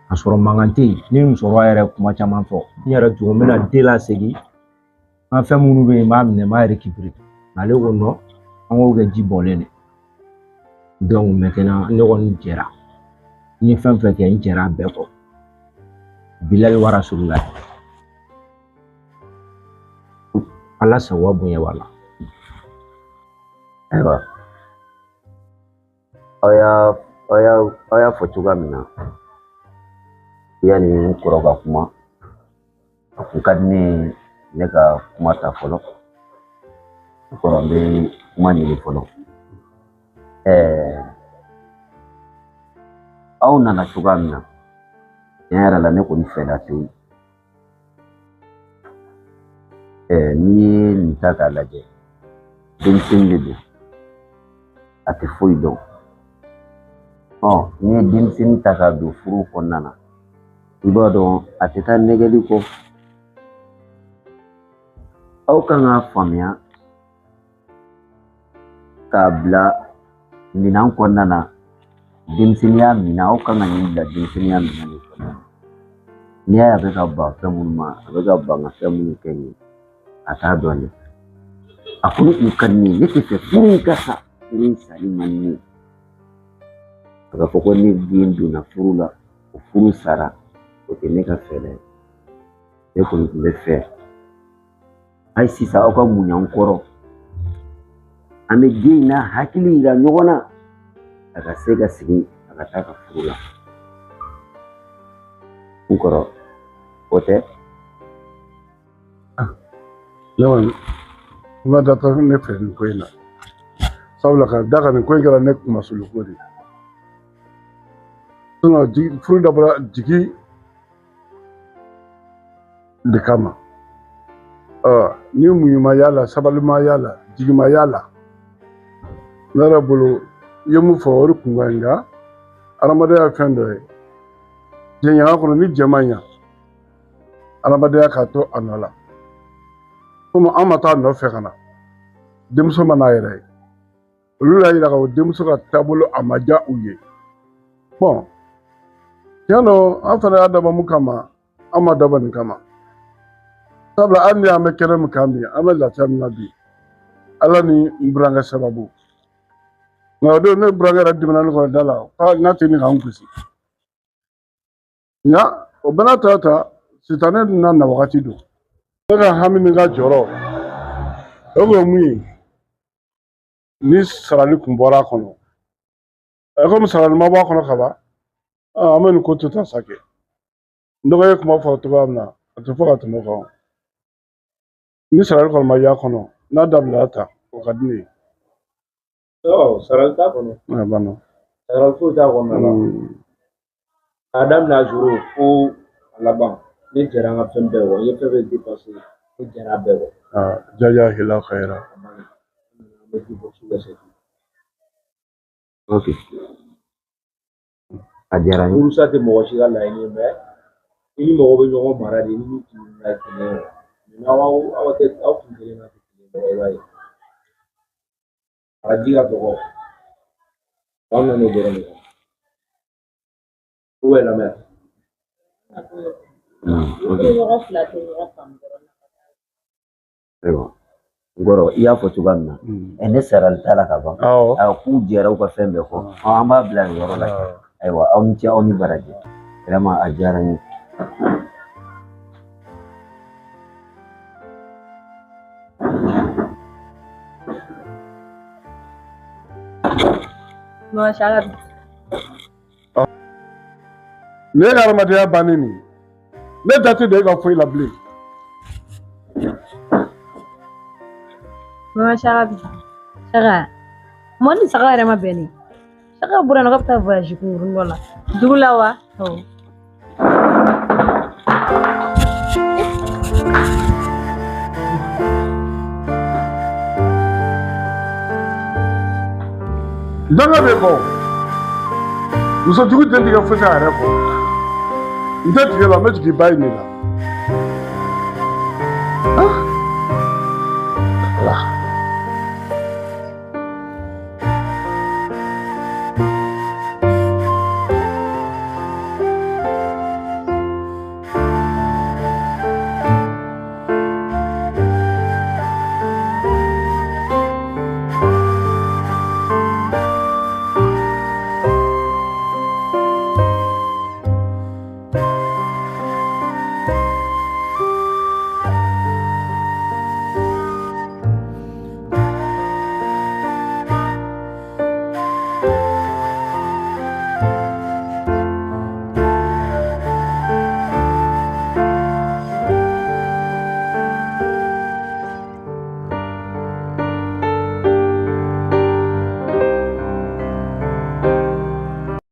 ka sɔrɔ mankan tɛ yen ni musokɔrɔba yɛrɛ kuma caman fɔ n yɛrɛ tugun n bɛna den lasegin an fɛn minnu bɛ yen n b'a minɛ n b'a récupérer ale ko non an k'o kɛ ji bɔlen de donc maintenant ne kɔni jɛra n ye fɛn fɛn kɛ n jɛra a bɛɛ kɔ bilali wara sugu la ala sago bonya b'a la. Ayiwa aw y'a fɔ cogoya min na yanni n kɔrɔ ka kuma a kun ka di ne ye ne ka kuma ta fɔlɔ n kɔrɔ n bɛ kuma ɲini fɔlɔ aw nana cogoya min na tiɲɛ yɛrɛ la ne kɔni fɛla tewu n'i ye nin ta k'a lajɛ denmisɛnnin de don a tɛ foyi dɔn n'i ye denmisɛnnin ta k'a don furu kɔnɔna na i b'a dɔn a tɛ taa nɛgɛli kɔ aw kan k'a faamuya k'a bila minɛn kɔnɔna na denmisɛnninya minɛn aw kan ka nin bila denmisɛnninya minɛn de kɔnɔna na n'i y'a ye a bɛ ka ban fɛn minnu ma a bɛ ka ban ka fɛn minnu kɛ nin ye a t'a dɔn dɛ a kɔni kun ka di ne ye ne tɛ fɛ furu in ka sa furu in sali man di ne ye a ka fɔ ko ne den donna furu la o furu sara o tɛ ne ka fɛɛrɛ ye ne kɔni tun bɛ fɛ hali sisan aw ka muɲu an kɔrɔ an bɛ den in n'a hakili yira ɲɔgɔn na A ka se ka segin a ka taa ka furu la. N kɔrɔ, o tɛ? Ne kɔni kuma da tɛ ne fɛ nin ko in na, sabula ka da kan nin ko in kɛra ne kunmasuli ko de ye. Sinon furu dabɔra jigi de kama. Ɔ ni muɲu y'a la, sabali ma y'a la, jigi ma y'a la, ne yɛrɛ bolo i ye mun fɔ o de kun ka ɲi. Nka adamadenya ye fɛn dɔ ye jɛɲɔgɔnya kɔnɔ, ni jɛ ma ɲa, adamadenya k'a to a nɔ la. Komi an ma taa a nɔfɛ ka na, denmuso ma n'a yɛrɛ ye, olu y'a yira k'a fɔ denmuso ka taabolo a ma diya u ye. Bɔn, tiɲɛ don, an fana y'a dabɔ mun kama, an ma dabɔ nin kama, sabula hali ni an bɛ kɛnɛ min kan bi, an bɛ lafiya min na bi, Ala ni n burankɛ sababu. Nka o don ne burankɛ yɛrɛ dimina ne kɔrɔ da la k'a n'a tɛ nin k'an gosi. Nka o bɛɛ n'a ta ta, sitanɛ na na wagati don. Ne ka hami ni n ka jɔrɔ o kun ye mun ye, ni sarali kun bɔra a kɔnɔ, ɛ komi sarali ma bɔ a kɔnɔ ka ban, an bɛ nin ko to tan sa. Kɛ n dɔgɔ ye kuma fɔ cogoya min na, a tɛ fɔ ka tɛmɛ o kan. Ni sarali kɔni ma y'a kɔnɔ, n'a dabila ta, o ka di ne ye. Sarali t'a kɔnɔ. A banna. Sarali foyi t'a kɔnɔna la. K'a daminɛ a zéro fo a laban, ne jɛra an ka fɛn bɛɛ kɔ. N ye fɛn fɛn dépassé, ne jɛra a bɛɛ kɔ. Jazakila khayira. A banna. An bɛ divorce kɛ, c'est tout. Ok. A diyara n ye. Furusa tɛ mɔgɔ si ka laɲini ye, mais i ni mɔgɔ bɛ ɲɔgɔn mara de, ni min kun na kelen ye. Mais n'aw aw tɛ aw kun kelen na tɛ kelen ye, i b'a ye. A ka ji ka dɔgɔ. Aw nana o dɔrɔn de kama. U bɛ lamɛn. Ok. Ɲɔgɔn fila tɛ ɲɔgɔn faamu dɔrɔn. Ayiwa, n kɔrɔ, i y'a fɔ cogoya min na, ɛ ne sarali t'a la ka ban. Awɔ. Ayiwa, k'u jɛra u ka fɛn bɛɛ kɔ. An b'a bila nin yɔrɔ la. Ayiwa, aw ni ce, aw ni baraji. Vraiment, a diyara n ye. Masha Allah. Ne ka adamadenya bannen nin ye, ne da tɛ don e ka foyi la bilen. Mama Shaka, Shaka, mɔni ni saga yɛrɛ ma bɛn ne. Shaka bɔra yen nɔ k'a bɛ taa voyage kunkurunin dɔ la. Dugu la wa? Awɔ. Danga bɛ kɔ, musojugu den tigɛ fosi a yɛrɛ kɔ. N tɛ tigɛ la, n bɛ jigin ba in de la.